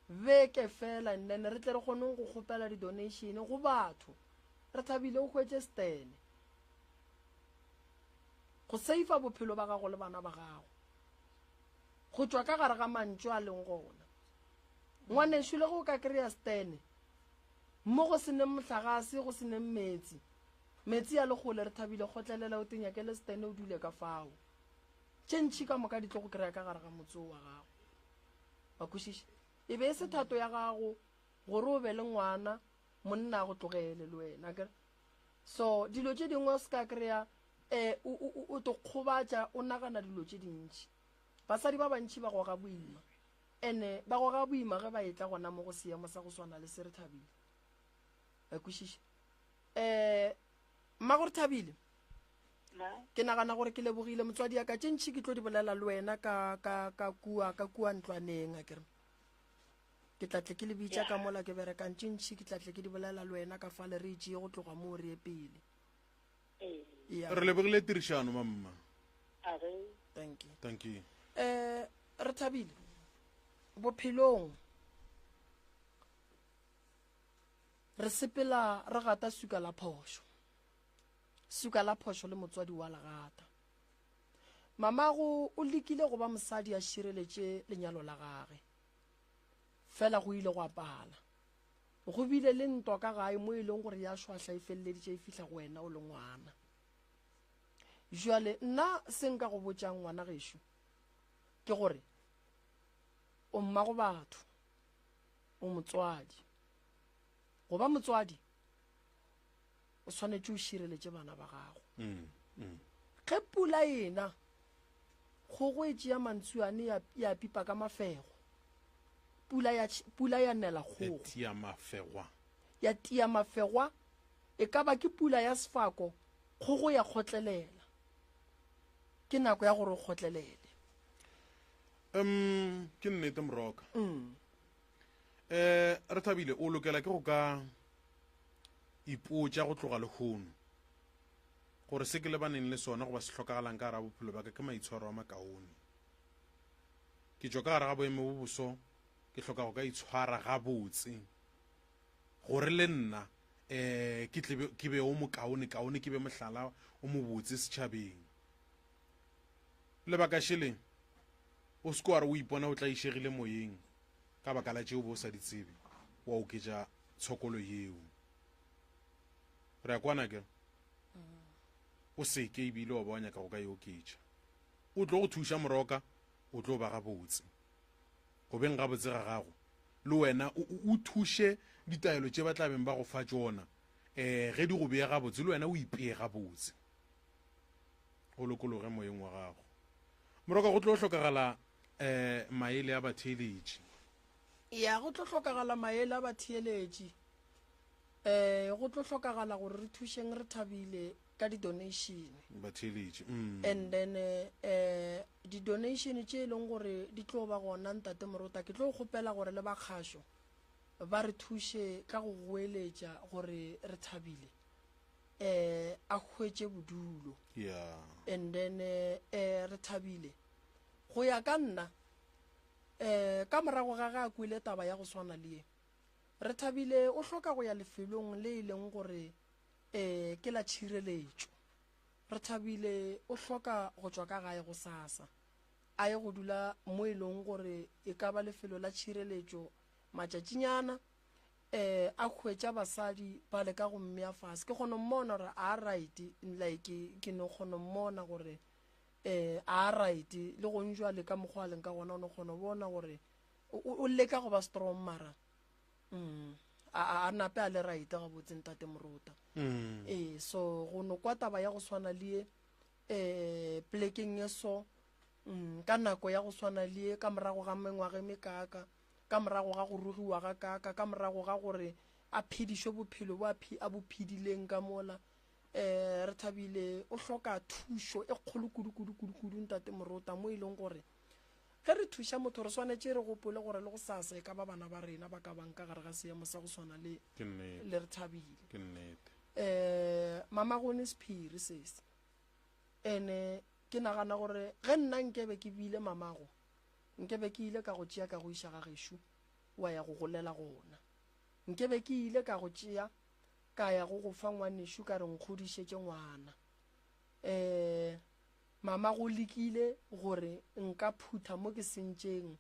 Beke fela and then re tle re kgoneng go kgopela di-donation go batho. Re thabile o hwetše stene. Go seifa bophelo ba gago le bana ba gago. Go tšwa ka gare ga mantšu a leng gona. Ngwanešu le ge o ka kry-a stene, mo go se neng mohlagase, go se neng meetse, meetse a le kgole, re thabile kgotlelela o tenyakele stene o dule ka fao. Tše ntši ka moka di tlo go kry-a ka gare ga motse wa gago. Wa kwešiša? E be e se thato ya gago gore o be le ngwana, monna a go tlogele le wena, akere? So dilo tše dingwe o se ka kry-a um o, o, o to kgobatša o nagana dilo tše dintši. Basadi ba bantši ba goga boima, ene ba goga boima ge ba etla gona mo go seemo sa go swana le se re thabile. Wa kwešiša? Um mmago re thabile. Ke nagana gore ke lebogile motswadi ya ka tše ntši ke tlo di bolela le wena ka ka ka kua ka kua ntlwaneng a kere ke tla tle ke le bitša ka mola ke berekang tše ntši ke tla tle ke di bolela le wena ka fale re itšee go tloga moo re ye pele. Yeah. Re lebogile tirišano mamma. Thank you. Thank you. Eh re thabile bophelong re sepela re gata suka la phošo. Suka la phošo le motswadi wa legata. Mamago o lekile go ba mosadi a šireletše lenyalo la gage. Fela go ile gwa pala. Go bile le ntwa ka gae mo e leng gore ya šwahla e feleleditše e fihla go wena o le ngwana. Jwale nna se nka go botšang ngwana gešo ke gore o mmago batho, o motswadi. Go ba motswadi o swanetše o šireletše bana ba gago. Mm, mm. Ge pula ena, kgogo e tšea mantsuane ya, ya pipa ka mafego. Pula ya, pula ya nela Ya kgogo. tia mafegwa. Ya tia mafegwa, e ka ba ke pula ya sefako, kgogo ya kgotlelela. Ke nako ya gore o kgotlelele. Um, ke nnete Moroka. Mm. Eh, re thabile o lokela ke go ka ipotša go tloga lehono gore se ke lebaneng le sona goba se hlokagalang ka gare ga bophelo bja ka ke maitshwaro a makaone. Ke tšwa ka gare ga boemo bo boso, ke hloka go ka itshwara gabotse gore le nna um ke tle ke be o mokaone kaone, ke be mohlala o mobotse setšhabeng. Lebaka šele, o se ke wa re o ipona o tlaišegile moyeng ka baka la tšeo bo o sa di tsebe, wa oketša tshokolo yeo. Re a kwana ke? O seke ebile wa ba wa nyaka go ka e oketša. O tlo go thuša moroka, o tlo ba gabotse. Go beng gabotse ga gago, le wena o, o, o thuše ditaelo tše ba tla beng ba go fa tšona. Um ge di go bea gabotse, le wena o ipee gabotse. O lokologe moyeng wa gago. Moroka, go tlo hlokagala. um maele a batheeletši. Ya, go tlo hlokagala maele a batheeletši. Um go tlo hlokagala gore re thušeng Rethabile ka di-donation. Batheeletši, mm. And then um di-donation tše e leng gore di tlo ba gona Ntate Morota, ke tlo kgopela gore le ba kgašo ba re thuše ka go goeletša gore Rethabile um a hwetše bodulo. Yeah. And then um Rethabile go ya ka nna um ka morago ga ge a kwele taba ya go swana le ye, Rethabile o hloka go ya lefelong le e leng gore um ke la tšhireletšo. Rethabile o hloka go tšwa ka gae gosasa a ye go dula mo e leng gore e ka ba lefelo la tšhireletšo matšatšinyana, um a hwetša basadi ba leka go mmea fase. Ke kgona go mmona gore a right, like ke no kgona go mmona gore um a right le gong jwale ka mokgwa a leng ka gona, o no kgona go bona gore o leka go ba strong mara mm, a nape a le right gabotse Ntate Morota. Mm. Ee, so go no kwa taba ya go swana le ye um plekeng ye so mm, ka nako ya go swana le ye, ka morago ga mengwaga e mekaaka, ka morago ga go rugiwa ga kaaka, ka morago ga gore a phedišwe bophelo bo a bo phedileng ka mola, um Rethabile o hloka thušo e kgolo kudu kudu kudu kudu Ntate Morota, mo e leng gore ge re thuša motho re swanetše re gopole gore le go sasa e ka ba bana ba rena ba ka bang ka gare ga seemo sa go swana le Ke nnete. le Rethabile. Ke nnete. Um mamagone sephiri sese, ene ke nagana gore ge nna nkebe ke bile mamago, nkebe ke ile ka go tšea ka go iša ga gešo wa ya go golela gona. Nkebe ke ile ka go tšea ka ya go go fa ngwanešu ka re nkgodišetše ngwana. Um mama go lekile gore nka phutha mo ke sentšeng,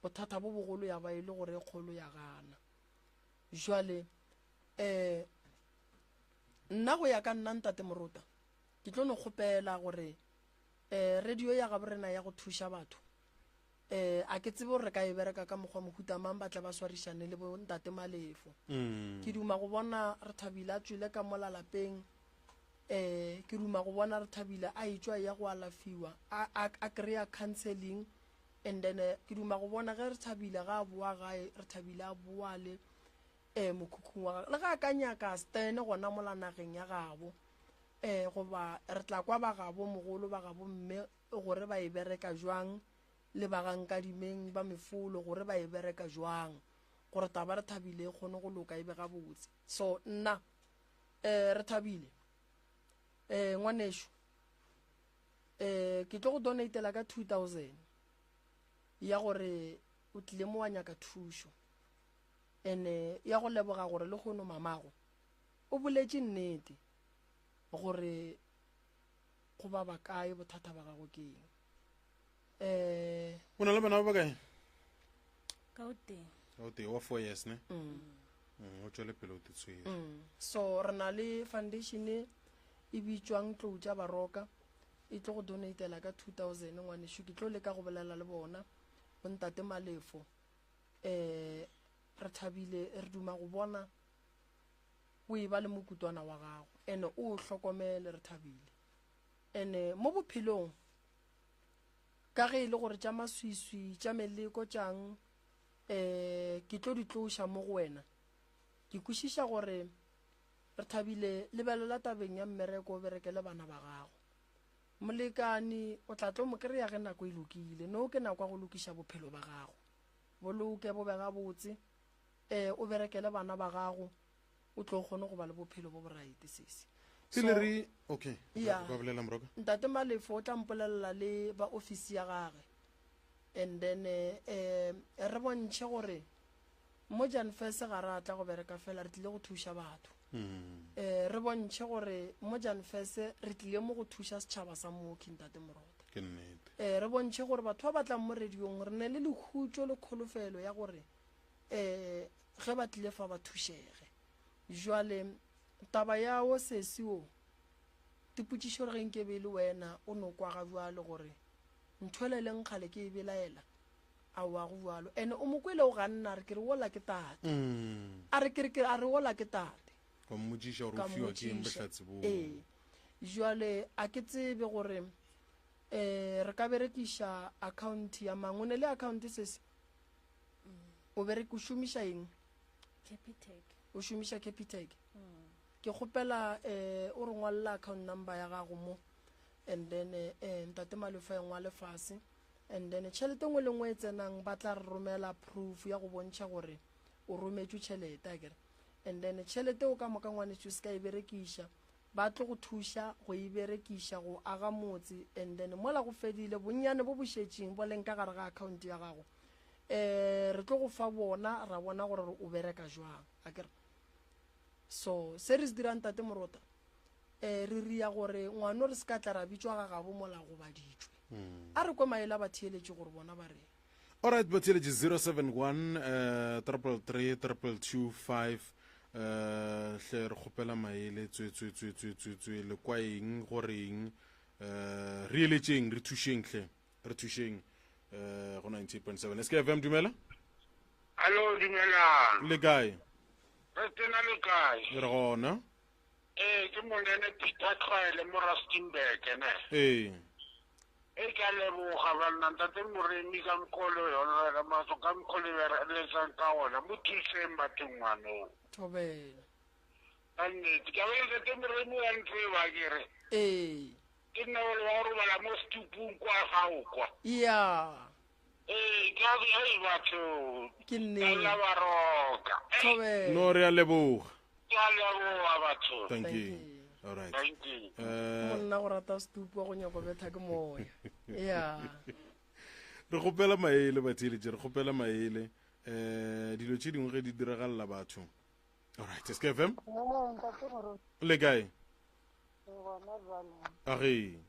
bothata bo bogolo ya ba e le gore e kgolo ya gana. Jwale um nna go ya ka nna Ntate Morota, ke tlo no kgopela gore um radio ya gabo rena ya go thuša batho, um a ke tsebe gore re ka e bereka ka mokgwa mohuta mang, ba tla ba swarišane le bo Ntate Malefo. Mm. Ke duma go bona Rethabile a tšwele ka mola lapeng, um ke duma go bona Rethabile a etšwa ya go alafiwa, a, a, a kry-a counseling, and then ke duma go bona ge Rethabile ga a boa gae, Rethabile a boa le um mokhukhung wa gagwe, le ge a ka nyaka stene gona mola nageng ya gabo, um goba re tla kwa ba gabo mogolo, ba gabo mme gore ba e bereka jwang, le ba ga Nkadimeng ba mefolo gore ba e bereka jwang, gore taba Rethabile e kgone go loka e be gabotse. So nna um Rethabile um ngwanešu, um ke tlo go donatela ka 2000 ya gore o tlile mo wa nyaka thušo, ene ya go leboga gore le kgono mamago o boletše nnete gore go ba bakae, bothata ba gago ke eng. Um O na le bana ba bakae? Ka o tee. Ka o tee wa 4 years ne? Mm. Mm, o tšwele pele o te tshwere. Mm. So re na le foundation e e bitšwang Tlou tša Baroka, e tlo go donatela ka 2000 ngwanešu. Ke tlo leka go bolela le bona bontate Malefo. Um re thabile, re duma go bona o e ba le mokutwana wa gago, ene o o hlokomele Rethabile. Ene mo bophelong ka ge e le gore tša maswiswi, tša meleko, tšang, um ke tlo di tloša mo go wena. Ke kwešiša gore Rethabile, lebelela tabeng ya mmereko, o berekele bana ba gago. Molekani o tla tlo mo kry-a ge nako e lokile. No ke nako ya go lokiša bophelo ba gago, bo loke, bo be gabotse, um o berekele bana ba gago, o tlo kgone go ba le bophelo bo boraete sesi. Pele So, re okay, o ka- Yeah. o ka bolela Moroka. Ntate Malefo o tla mpolelela le ba ofisi ya gage, and then eh re bontšhe gore mo Jan Fes ga re a tla go bereka fela, re tlile go thuša batho. Mm. Eh re bontšhe gore mo Jan Fes re tlile mo go thuša setšhaba sa mooki Ntate Morota. Ke nnete. Eh re bontšhe gore batho ba batlang mo radiong re ne le lekhutšo le kholofelo ya gore eh ge ba tlile fa ba thušege. Jwale taba ya o sesi o tipotšišo gore ge nkebe e le wena o no kwa ga bjalo gore nthwele le nkgale ke e belaela, aowa go bjalo. Ene o mo kwele o ganna a re ke re wola ke tate. Mm. A re ke re ke a re wola ke tate. Ka mmotšiša gore Ka o fiwa ke eng mmotšiša. bohlatse boo. Ee. Jwale a ke tsebe gore Um re ka berekiša account ya mang? O ne le account sesi? O berek o šomiša eng? Capitec. O šomiša Capitec. Ke kgopela eh o re ngwalela account number ya gago mo and then eh ntate Malefa e ngwale fase and then tšhelete nngwe le nngwe e tsenang ba tla re romela proof ya go bontšha gore o rometšwe tšhelete akere and then tšhelete o ka moka ngwanešu se ka e berekiša ba tlo go thuša go e berekiša go aga motse and then mola go fedile bonnyane bo bo šetšeng bo leng ka gare ga account ya gago um re tlo go fa bona ra bona gore o bereka jwang akere so se re se dirang tate morota um re ria gore ngwano re se ka tla ra bitšwa ga gabo mola go baditšwe mm. a re kwe maele a batheeletše gore bona ba reng Alright batheeletši 071 eh, 333 2225 eh hle re kgopela maele tswe tswe tswe tswe tswe tswe le kwa eng goreng eh re eletšeng re thušeng hle re thušeng eh go 98.7 SKFM dumela Hallo dumelang le kae re tena le kae re gona ee ke monene Peter Tlwaele mo Rustenburg ne ee E ke a leboga banna ntate Moremi ka mokgwa o le yona matso ka mokgwa le bereletsang ka ona mo thuseng bathong ngwanong. Thobela. Ka nnete ke a bona ntate Moremi wa ntseba ke re. Ee. Ke nna ole wa go robala mo setupung kwa gago kwa. Ya. Ee ke a ei batho. Ke nnete. Ka ba roka. Thobela. No re a leboga. Ke a leboga batho. Thank you. All right. Thank you. Eh, Monna go rata setupu wa go nyako betha ke moya. Ya. re kgopela maele batheeletše re kgopela maele eh dilo tše dingwe ge di diragalela batho alright skfm le kae age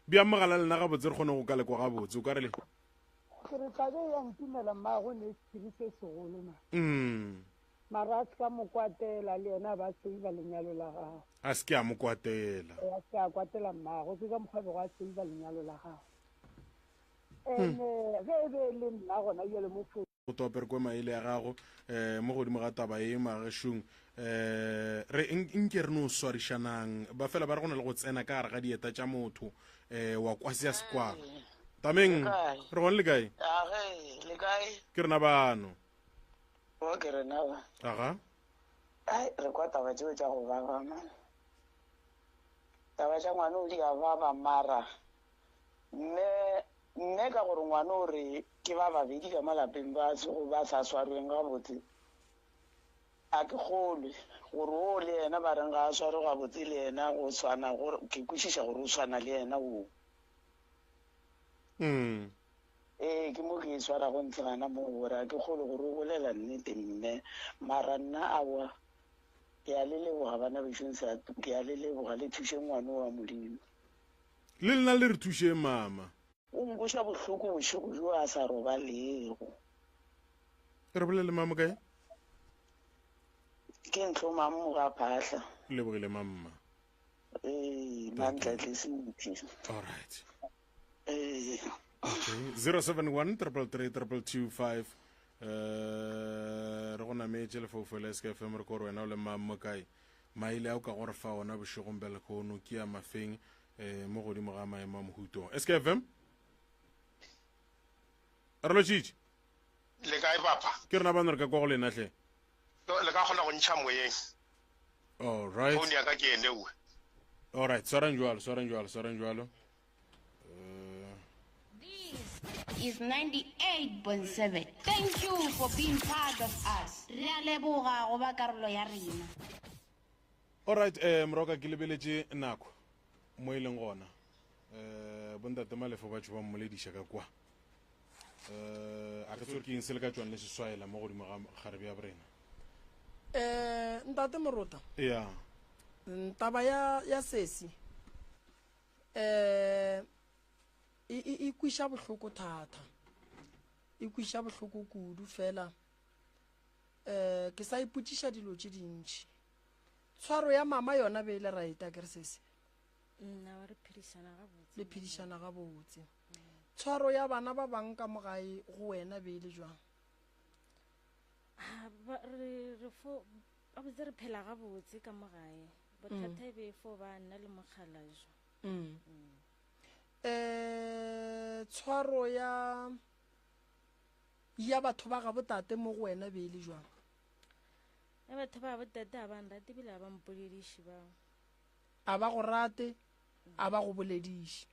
bja mogala lena gabotse re kgone go ka lekwa gabotse o ka re le Ke re tlabe ya ntumela mmago ne sephiri se segolo ma. Mm. Mara a se ka mo kwatela le yena a ba seiva lenyalo la gagwe. A se ke a mo kwatela. Ee, a se ke a kwatela mmago ke ka mokgwa bego a seiva lenyalo la gagwe. Ene ge e be e le nna gona bjale mo Go tope re kwe maele a gago um mo godimo ga taba ye magešong. Um re nke re no swarišanang. Ba fela ba re go na le go tsena ka gare ga dieta tša motho um wa kwa se a se kwago. Tameng, re gone le kae? Age, le kae? Ke rena bano. O ke rena ba. Aga. Ai, re kwa taba tšeo tša go baba man. Taba tša ngwana o di a baba mara mme Mme ka gore ngwana o re ke ba babedi ka mo lapeng ba sego ba sa swarweng gabotse, a ke kgolwe gore wo le yena ba reng ga a swarwe gabotse le yena go swana, gore ke kwešiša gore o swana le yena wo. Ee, ke mo ke e swarago ntle gana moo gore a ke kgolwe gore o bolela nnete mme, mara nna aowa, ke a le leboga bana bešong, ke a le leboga le thušeng ngwana wa Modimo. Le lena le re thušeng mama. O nkweša bohloko bošego bjo a sa robalego. Re bolele mama kae? Ke ntlo mammo ga phahla. Lebogile mamma. Ee, mantlatle sentši. All right. Ee. Okay. 071 333 2225 eh re go nametše lefaufau la SKFM re ko gore wena o le mammo kae Maele a o ka go re fa ona bošegong bja lehono ke a mafeng um mo godimo ga maemo a mohuto? SKFM? Re lotšitše. Le kae papa? Ke rena bano re ka kwa go lena hle. Le ka kgona go ntšha moyeng. All right. Phone ya ka ke ene All right, swarang jwalo, swarang jwalo, swarang jwalo. This is 98.7. Thank you for being part of us. Re a leboga go ba karolo ya rena. Alright, eh moroka ke lebeletše nako mo e leng gona. Eh bontate Malefo ba tšo ba mmolediša ka kwa. Eh a re tsore ke eng se le ka tšwang le se swaela mo godimo ga kgarebe ya borena. Eh ntate Morota. Yeah. Taba ya ya sesi um e, e, e kwiša bohloko thata e kwiša bohloko kudu fela um ke sa ipotšiša dilo tše dintši tshwaro ya mama yona be e le right a kere sese le phedišana gabotse tshwaro ya bana ba bang ka mo gae go wena be e le jwang gabotse re phela gabotse ka mo gae. Bothata e be e fo ba nna le mokgalajwa. Mm. Eh, tshwaro ya ya batho ba gabo tate mo go wena be e le jwang? Ya batho ba gabo tate ga ba nrate ebile ga ba mpolediše bao. A ba go rate, a ba go bolediše.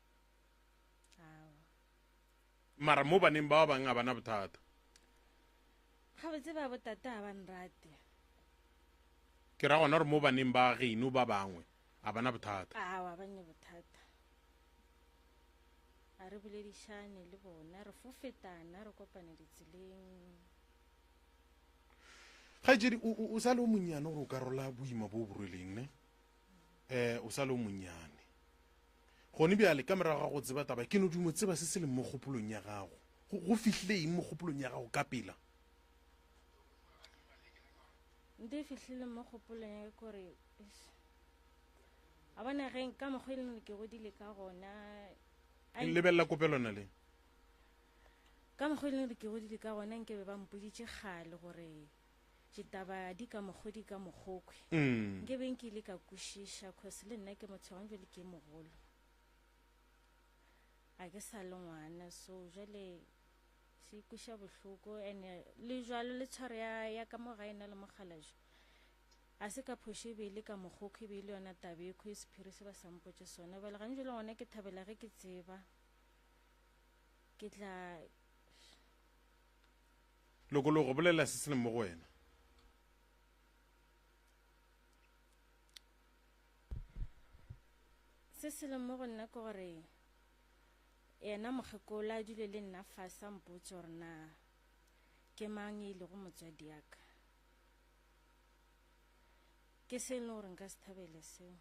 Aowa. Mara mo baneng ba ba bangwe ga ba na bothata. Gabotse ba bo tate ga ba nrate. Ke ra gona gore mo baneng ba geno ba bangwe a ba na bothata. Aowa, ba ne bothata. A re boledišane le bona, re fo fetana, re kopane ditseleng. Kgaetšedi, o, o, o sa le o monnyane gore o ka rola boima bo o bo rweleng, ne? Eh, o sa le o monnyane. Gone bjale, ka morago ga go tseba taba, ke no duma tseba se se leng mo kgopolong ya gago. Go, go fihlile eng mo kgopolong ya gago ka pela? Nto e fihlile mo kgopolong ya ka kore, eish, a bona ge ka mokgwa e leng gore ke godile ka gona. A Lebelela kopelwana le. Ka mokgwa e leng gore ke godile ka gona, nke be ba mpoditše kgale gore ditaba di ka mokgo di ka mokgokhwe. Nke be nkile ka kwešiša, cause le nna ke motho gona jwale ke mogolo. Ga ke sa le ngwana, so jwale se ikweša bohloko. And-e le jwalo le tshwaro ya, ya ka mo gae na le mokgalajwe, a se ka phošo e be e le ka mokgokhwe, e be e le yona taba ekhwe e sephiri se ba sa mpotše sona. Bjale gane jwale gona ke thabela ge ke tseba, ke tla. Lokologo, bolela se se leng mo go wena. Se se leng mo go nna ke gore yena mokgekolo a dule le nna fase a mpotse gore na ke mang e lego motswadi ya ka. Ke se e leng gore nka se thabele seo.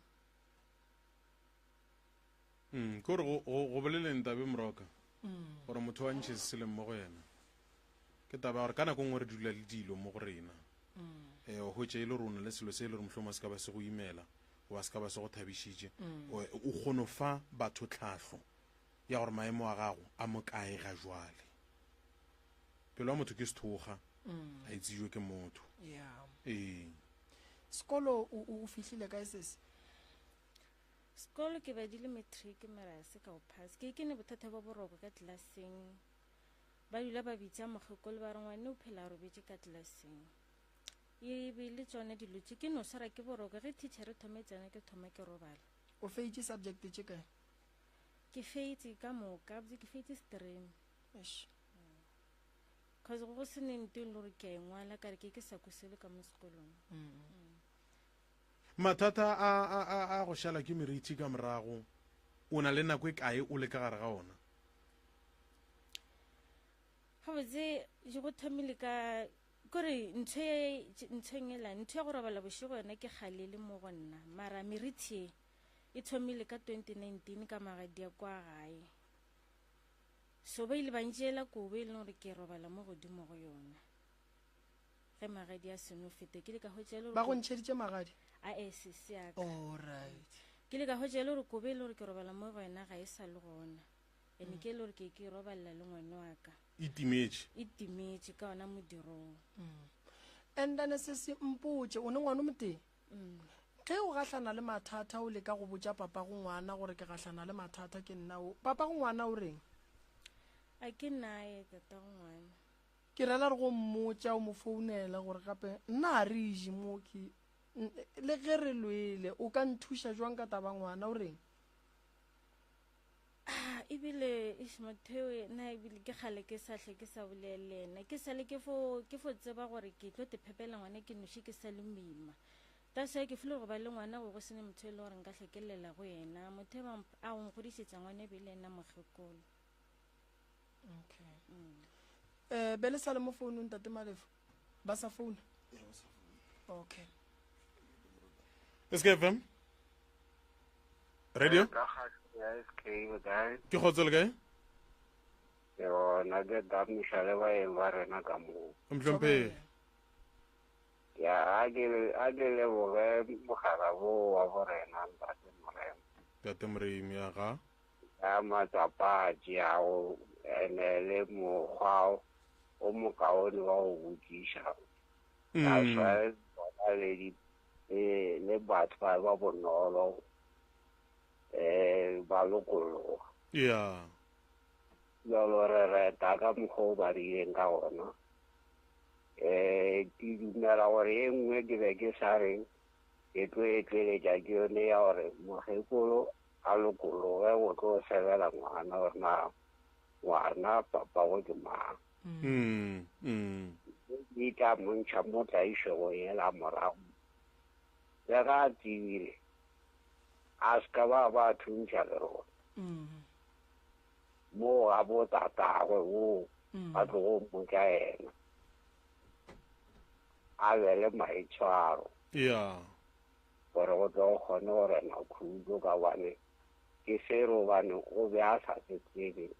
Mm, ke gore go boleleng tabe moroka gore motho wa ntšhe se se leng mo go yena. Ke taba ya gore ka nako nngwe re dula le dilo mo go rena. Um o hwetša e le gore o na le selo se e le gore mohlomongwe se ka ba se go imela goba se ka ba se go thabišitše. O o kgono fa batho tlhahlo ya gore maemo a gago a mo kae ga jwale. Pelo ya motho ke sethoga, a e tsejwe ke motho. Yeah. Ee. Sekolo o o fihlile kae sesi? Sekolo ke badile matric mara se ka o pass. Ke ke ne bothata ba boroko ka classeng. Ba dula ba bitša mokgekolo ba re ngwane o phela a robetše ka tlelaseng. E be le tšona dilo tše ke no swara ke boroko ge teacher e thoma e tsena ke thoma ke robala. O feitše subject tše kae? Ke feitše ka moka, botse ke feitše stream. Eish. Cause go se ne nto e le gore ke a e ngwala ka re ke ke sa kwesele ka mo sekolong. Mathata a, a, a, a go šala ke merithi ka morago, o na le nako e kae o le ka gare ga ona? Gabotse go thomile ka kore ntho e nthong ela ntho ya go robala bošego yona ke kgale le mo go nna mara merithi e e thomile ka 2019 ka magadi a kwa gae so ba ile ba ntšeela kobo e leng gore ke robala mo godimo go yona ge magadi a seno fete ke le ka hwetša e le gore Ba go ntšheditše magadi? A e sesi ya ka. Alright. Ke le ka hwetša e le gore kobo e le gore ke robala mo go yona ga e sa le gona. Ene ke e le gore ke ke robalela le ngwane wa ka. E timetše. E timetše ka ona modirong. And then sesi mpotše, o ne ngwana o motee? Ge o gahlana le mathata o leka go botša papago ngwana gore ke gahlana le mathata ke nna o, papago ngwana o reng? A ke naye tatago ngwana. Ke rela re go mmotša o mo founela gore gape nna ga re je mo ke le ge re lwele o ka nthuša jwang ka taba ngwana o reng? Ah, ebile eish motho eo nna ebile ke kgale ke sa hle ke sa bolele le yena ke sale ke fo ke fo tseba gore ke tlo te phepela ngwana ke noši ke sa le moima that's why ke file go ba le ngwana go go sene motho e le gore nka hle ke llela go yena motho e ba a go nkgodišetša ngwana e be le yena mokgekolo okay eh be le sa le mo founung tate Malefo ba sa founa okay SKFM radio ke kgotso le kae Ke gona ke da mehlale baeng ba rena ka moo. Mhlomphegi. Ya a ke a ke leboge mogala bo wa bo rena ntate Morena. Tate Moremi ya ga. Ka matsapa a tšeago ene le mokgwa o mokaone wa go botšiša. Ka swa bona le di Le le batho ba ba bonolo um ba lokologa. Ya. Bjalo re reta ka mokgwa o ba rileng ka gona. Um ke dumela gore ye nngwe ke be ke sa re ke tlo e tšweletša ke yone ya gore mokgekolo a lokologe go tlo sebela ngwana gore na ngwana papago ke mang. Mm, mm. Di tla mo ntšha mo tlaišegong yela morago. Le ga a tsebile, a se ka ba ba thuntšha le rona. Moo ga bo tatagwe wo ba tlogo mmotša yena. A be le maitshwaro. Ya. Gore go tle go kgone go rena khutšo ka gobane ke se gobane o be a sa se tsebe.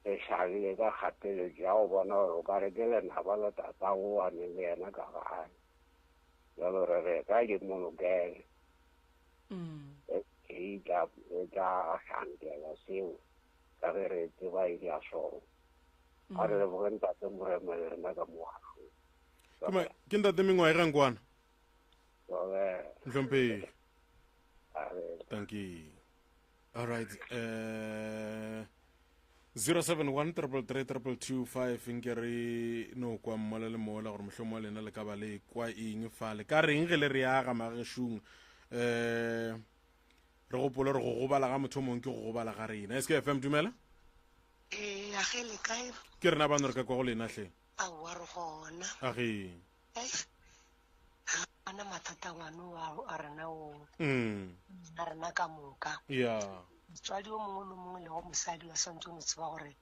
Re šalile ka kgapeletšo ya go bona gore o ka re ke lenaba la tatago a neng le yena ka gae. Bjalo re re ka di mo lokele. E tla e tla hlankela seo ka ge re tseba e ya sona. A re leboge ntate Morema le rena ka mo gašong. Ke ma- Ke ntate mengwae ga nkwana. Nhlomphegi. Thank you. All right. Uh, 071 333 nke re no kwa mmola le mola gore mohlomong lena le ka ba le kwa eng fa le ka reng ge le re aga magešong um re gopole gore go gobala ga motho mongwe ke go gobala ga rena skfm dumela ee a ge le kae ke rena bano re ka kwa go lena hle aowa re gona a ge Ana mathata ngwane wa a rena o mm. a rena ka moka yeah. motswadi o mongwe le mongwe le go mosadi wa swantse o no tseba gore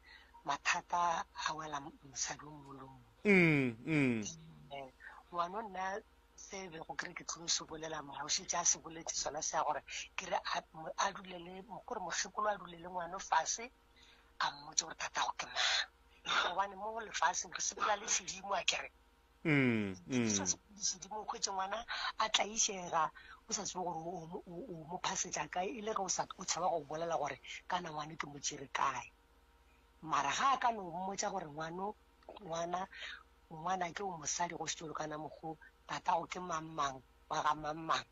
mathata a wela mosadi o mongwe le mongwe mm, mm. Eh, ngwane o nna se bego ke re ke tlo se bolela mara o šetše a se boletse sona se ya gore ke re a dule le gore mokgekolo a dule le ngwane fase a mmotse gore tatago ke mang gobane mo lefaseng re sepela le sedimo a kere Mm, mm. Sedimo o hwetše ngwana a tlaišega o sa tsebe gore o mo phasetša kae e le ge o tshaba go bolela gore kana ngwane ke mo tšere kae. Mara ga a ka no mmotša gore ngwano ngwana ngwana ke o mosadi go šetše kana mokgo tatago ke mang mang wa ga mang mang.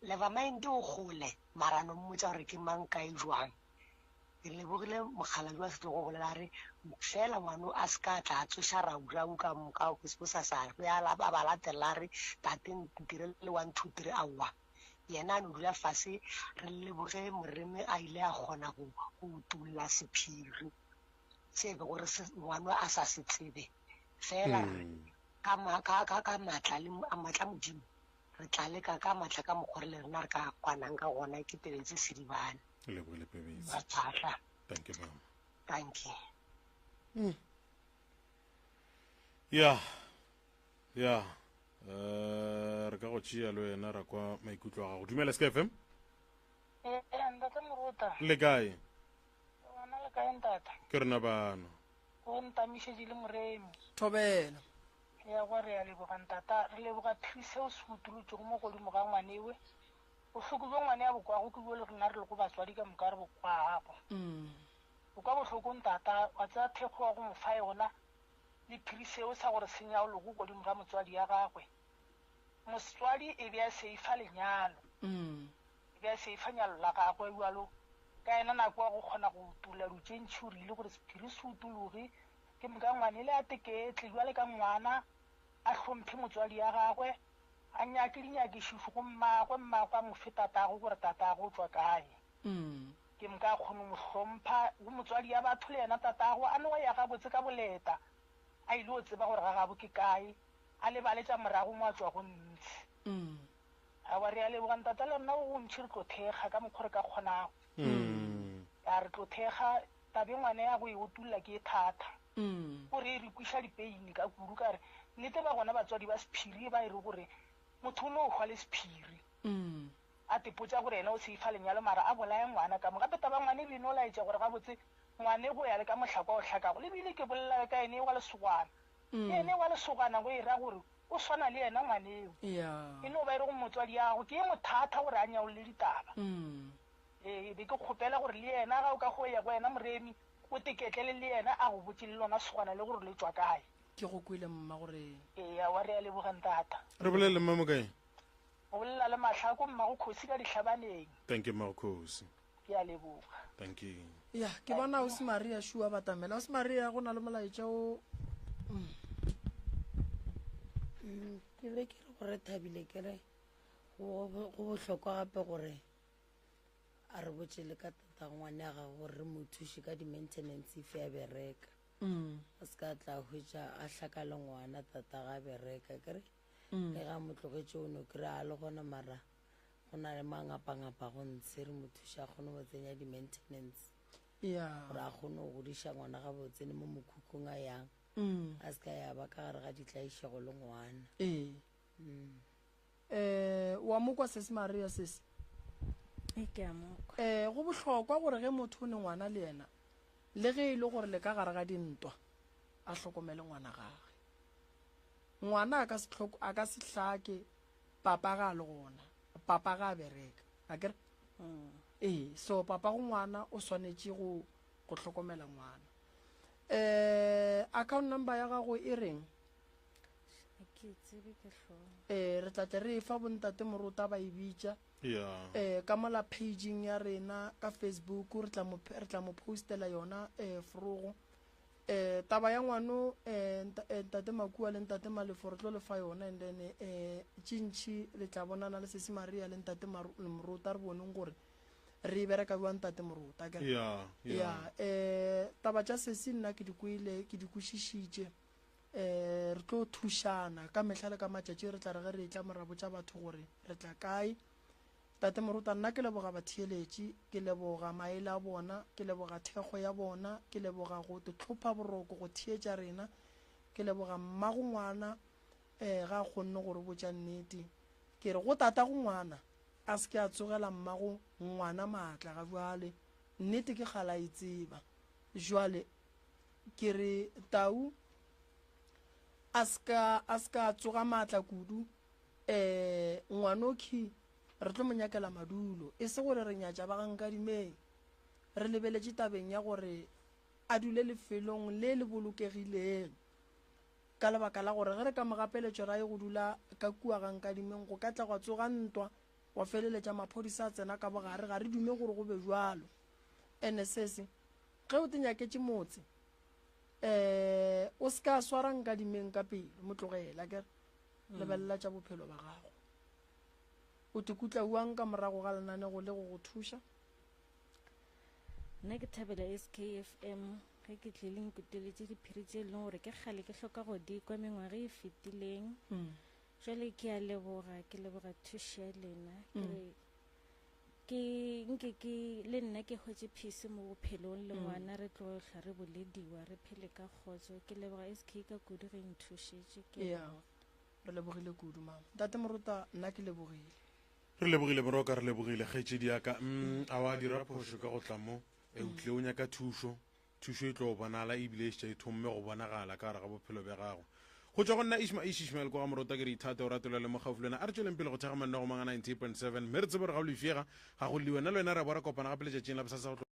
Never mind o gole mara no mmotša gore ke mang kae jwang. Ke lebogile mokgalabje wa setlogo go bolela a re fela ngwano a se ka tla a tsoša raurau ka moka bosasa re a a ba latelela a re tate ntirele one two three aowa yena a no dula fase re leboge moremi a ile a kgona go go utolla sephiri se e bego re se ngwano a sa se tsebe fela ka ka ka ka matla le matla modimo Re tla leka ka matla ka mokgwa re le rena re ka kwanang ka gona. Ke Pebetse Sedibane. Ke lebogile Pebetse. Maphahla. Thank you mama. Thank you. Mm. Ya. Ya. Eh re ka go tšea le wena ra kwa maikutlo a gago. Dumela SK FM. Eh, ntate Moruta. Le kae? Gona le kae ntate? Ke rena bano. O ntamišetše le Moremi. Thobela. Ya gwa re a leboga ntata, re leboga phiri seo se utolotšego mo godimo ga ngwanewe. Bohloko bjo ngwane a bo kwago ke bjo le rena re lego batswadi ka moka re bo kwago. O kwa bohloko ntata, wa tseba thekgo wa go mo fa yona le phiri seo sa gore se nyaologo godimo ga motswadi ya gagwe. Motswadi e be a seifa lenyalo, e be a seifa nyalo la gagwe bjalo ka yena nako ya go kgona go utolla dilo tše ntši o rile gore sephiri se utologe Ke moka ngwanele a teketle bjale ka ngwana, a hlomphe motswadi ya gagwe, a nyake dinyakišišo go mmagwe, mmagwe a mo fe tatagwe gore tatagwe o tšwa kae. Ke moka a kgone go mo hlompha go motswadi ya batho le yena tatagwe a no ya gabotse ka boleta, a ile go tseba gore ga gabo ke kae, a lebale tša morago mo a tšwago ntshe. Aowa re a leboga ntata le rena go gontši re tlo thekga ka mokgo re ka kgonago. Ya re tlo thekga Tabe ngwana ya go e otulla ke e thata. Gore e re kwiša dipeini ka kudu ka re nnete ba gona batswadi ba sephiri ba e re gore motho o no hwa le sephiri. A tepotša gore yena o seifa lenyalo mara a bolaya ngwana ka mo. Gape taba ngwane e be e no laetša gore gabotse ngwane go ya le ka mohlako a o hlakago. Le bile ke bolela le ka ene wa lesogana. Ke ene wa lesogana go e ra gore o swana le yena ngwaneo. E no ba e re go motswadi ya gago ke e mothatha gore a nyaolle ditaba. Ee, be ke kgopela gore le yena ga o ka go ya go yena Moremi, o teketlele le yena a go botše le lona sogwana le gore le tšwa kae. Ke go kwele mma gore. Ee, aowa re a leboga ntata. Re bolele mma Mokae. O bolela le Mahlako mmago Khosi ka Dihlabaneng. Thank you mmago Khosi. Ke a leboga. Thank you. Ya, ke bona Ausi Maria Shua batamela. Ausi Maria, go na le molaetša o Mm, ke be ke re gore thabile ke re go go bohlokwa gape gore a re botše le ka tata ngwane ya gago gore re mo thuše ka di-maintenance if ya bereka mm. a se ka tla hwetša a hlaka le ngwana tata ga bereka ke re Mm. Le ga mo tlogetše o no kry-a a le gona mara go na le mangapangapa go ntshe re mo thuša a kgone go tsenya di-maintenance yeah. gore a kgone go godiša ngwana gabotse le mo mokhukhung a yang mm. a se ka ya ba ka gare ga ditlaišego le ngwana ee mm. eh wa mokwa sesi maria sesi e ke a mokwa eh go bohlokwa gore ge motho o ne ngwana le yena le ge e le gore le ka gare ga dintwa a hlokomele ngwana gage Ngwana a ka se hlok, a ka se hlake papa ga a le gona. Papa ga a bereka. Akere? Ee, so papa go ngwana o swanetše go go hlokomela ngwana. Eh, account number ya gago e reng? Ga ke e tsebe ka hlogo. Eh, re tla tle re e fa bontate Morota ba e bitša. Yeah. Eh, ka mola pageng ya rena ka Facebook re tla mo re tla mo postela yona eh forogo. Eh, taba ya ngwano eh, eh, ntate Makua le ntate Malefo re tlo le fa yona and then eh, tše ntšhi le tla bonana le sesi Maria le ntate Morota re boneng gore re e bereka bjang ntate Morota akere? Yeah, yeah. Ya, eh, taba tša sesi nna ke di kwele ke di kwešišitše eh, re tlo thušana ka mehla le ka matšatši re tla re ge re etla mo ra botša batho gore re tla kae Tate Moruta, nna ke leboga batheeletši, ke leboga maele a bona, ke leboga thekgo ya bona, ke leboga go te hlopha boroko go theetša rena, ke leboga mmago ngwana eh, ga a kgonne go re botša nnete. Ke re go tatago ngwana a se ke a tsogela mmago ngwana maatla ga bjale, nnete ke kgale a e tseba. Jwale ke re Tau a se ka a se ka a tsoga maatla kudu Eh, ngwanokhi re tlo mo nyakela madulo, e se gore re nyatša ba ga Nkadimeng. Re lebeletše tabeng ya gore a dule lefelong le le bolokegileng, ka lebaka la gore ge re ka mo gapeletšwa ra ye go dula ka kua ga Nkadimeng go ka tla gwa tsoga ntwa, gwa feleletša maphodisa a tsena ka bogare. Ga re dume gore go be bjalo. Ene sese, ge o te nyaketše motse, eh, o se ka swara Nkadimeng ka pelo, mo tlogele, akere? Lebelela tša bophelo ba gago. O tikutla uang ka morago ga lenanego le go go thuša? Nna ke thabela SKFM ge ke tlile nkuteletše diphiri tše e leng gore ke kgale ke hloka go di kwa mengwaga e fetileng. Mm. Jwale ke a leboga, ke leboga thušo ya lena. Ke Mm. re ke nke ke le nna ke hwetše peace mo bophelong le Mm. ngwana re tlo hlwa re bolediwa re phele ka kgotso. Ke leboga SK ka kudu ge e nthušitše. Ke a Yeah. leboga. Re lebogile kudu mama. Ntate Morota nna ke lebogile. Re lebogile Moroka, re lebogile kgaetšedi ya ka. Mm, a wa dira phošo ka go tla mo. E o tlile o nyaka thušo. Thušo e tlo bonala ebile e šetše e thomme go bonagala ka gare ga bophelo bja gago. Go tšwa go nna Ishma Ish Ishmael kwa ga Morota ke re ithate o rate lwa le mo gaufi le wena. A re tšweleng pele go thekga manna go mang a 98.7 mme re tsebe gore ga o lefyega ga go lliwe. Nna le wena re a bo ra kopana gape letšatšing la bosasa go tlo.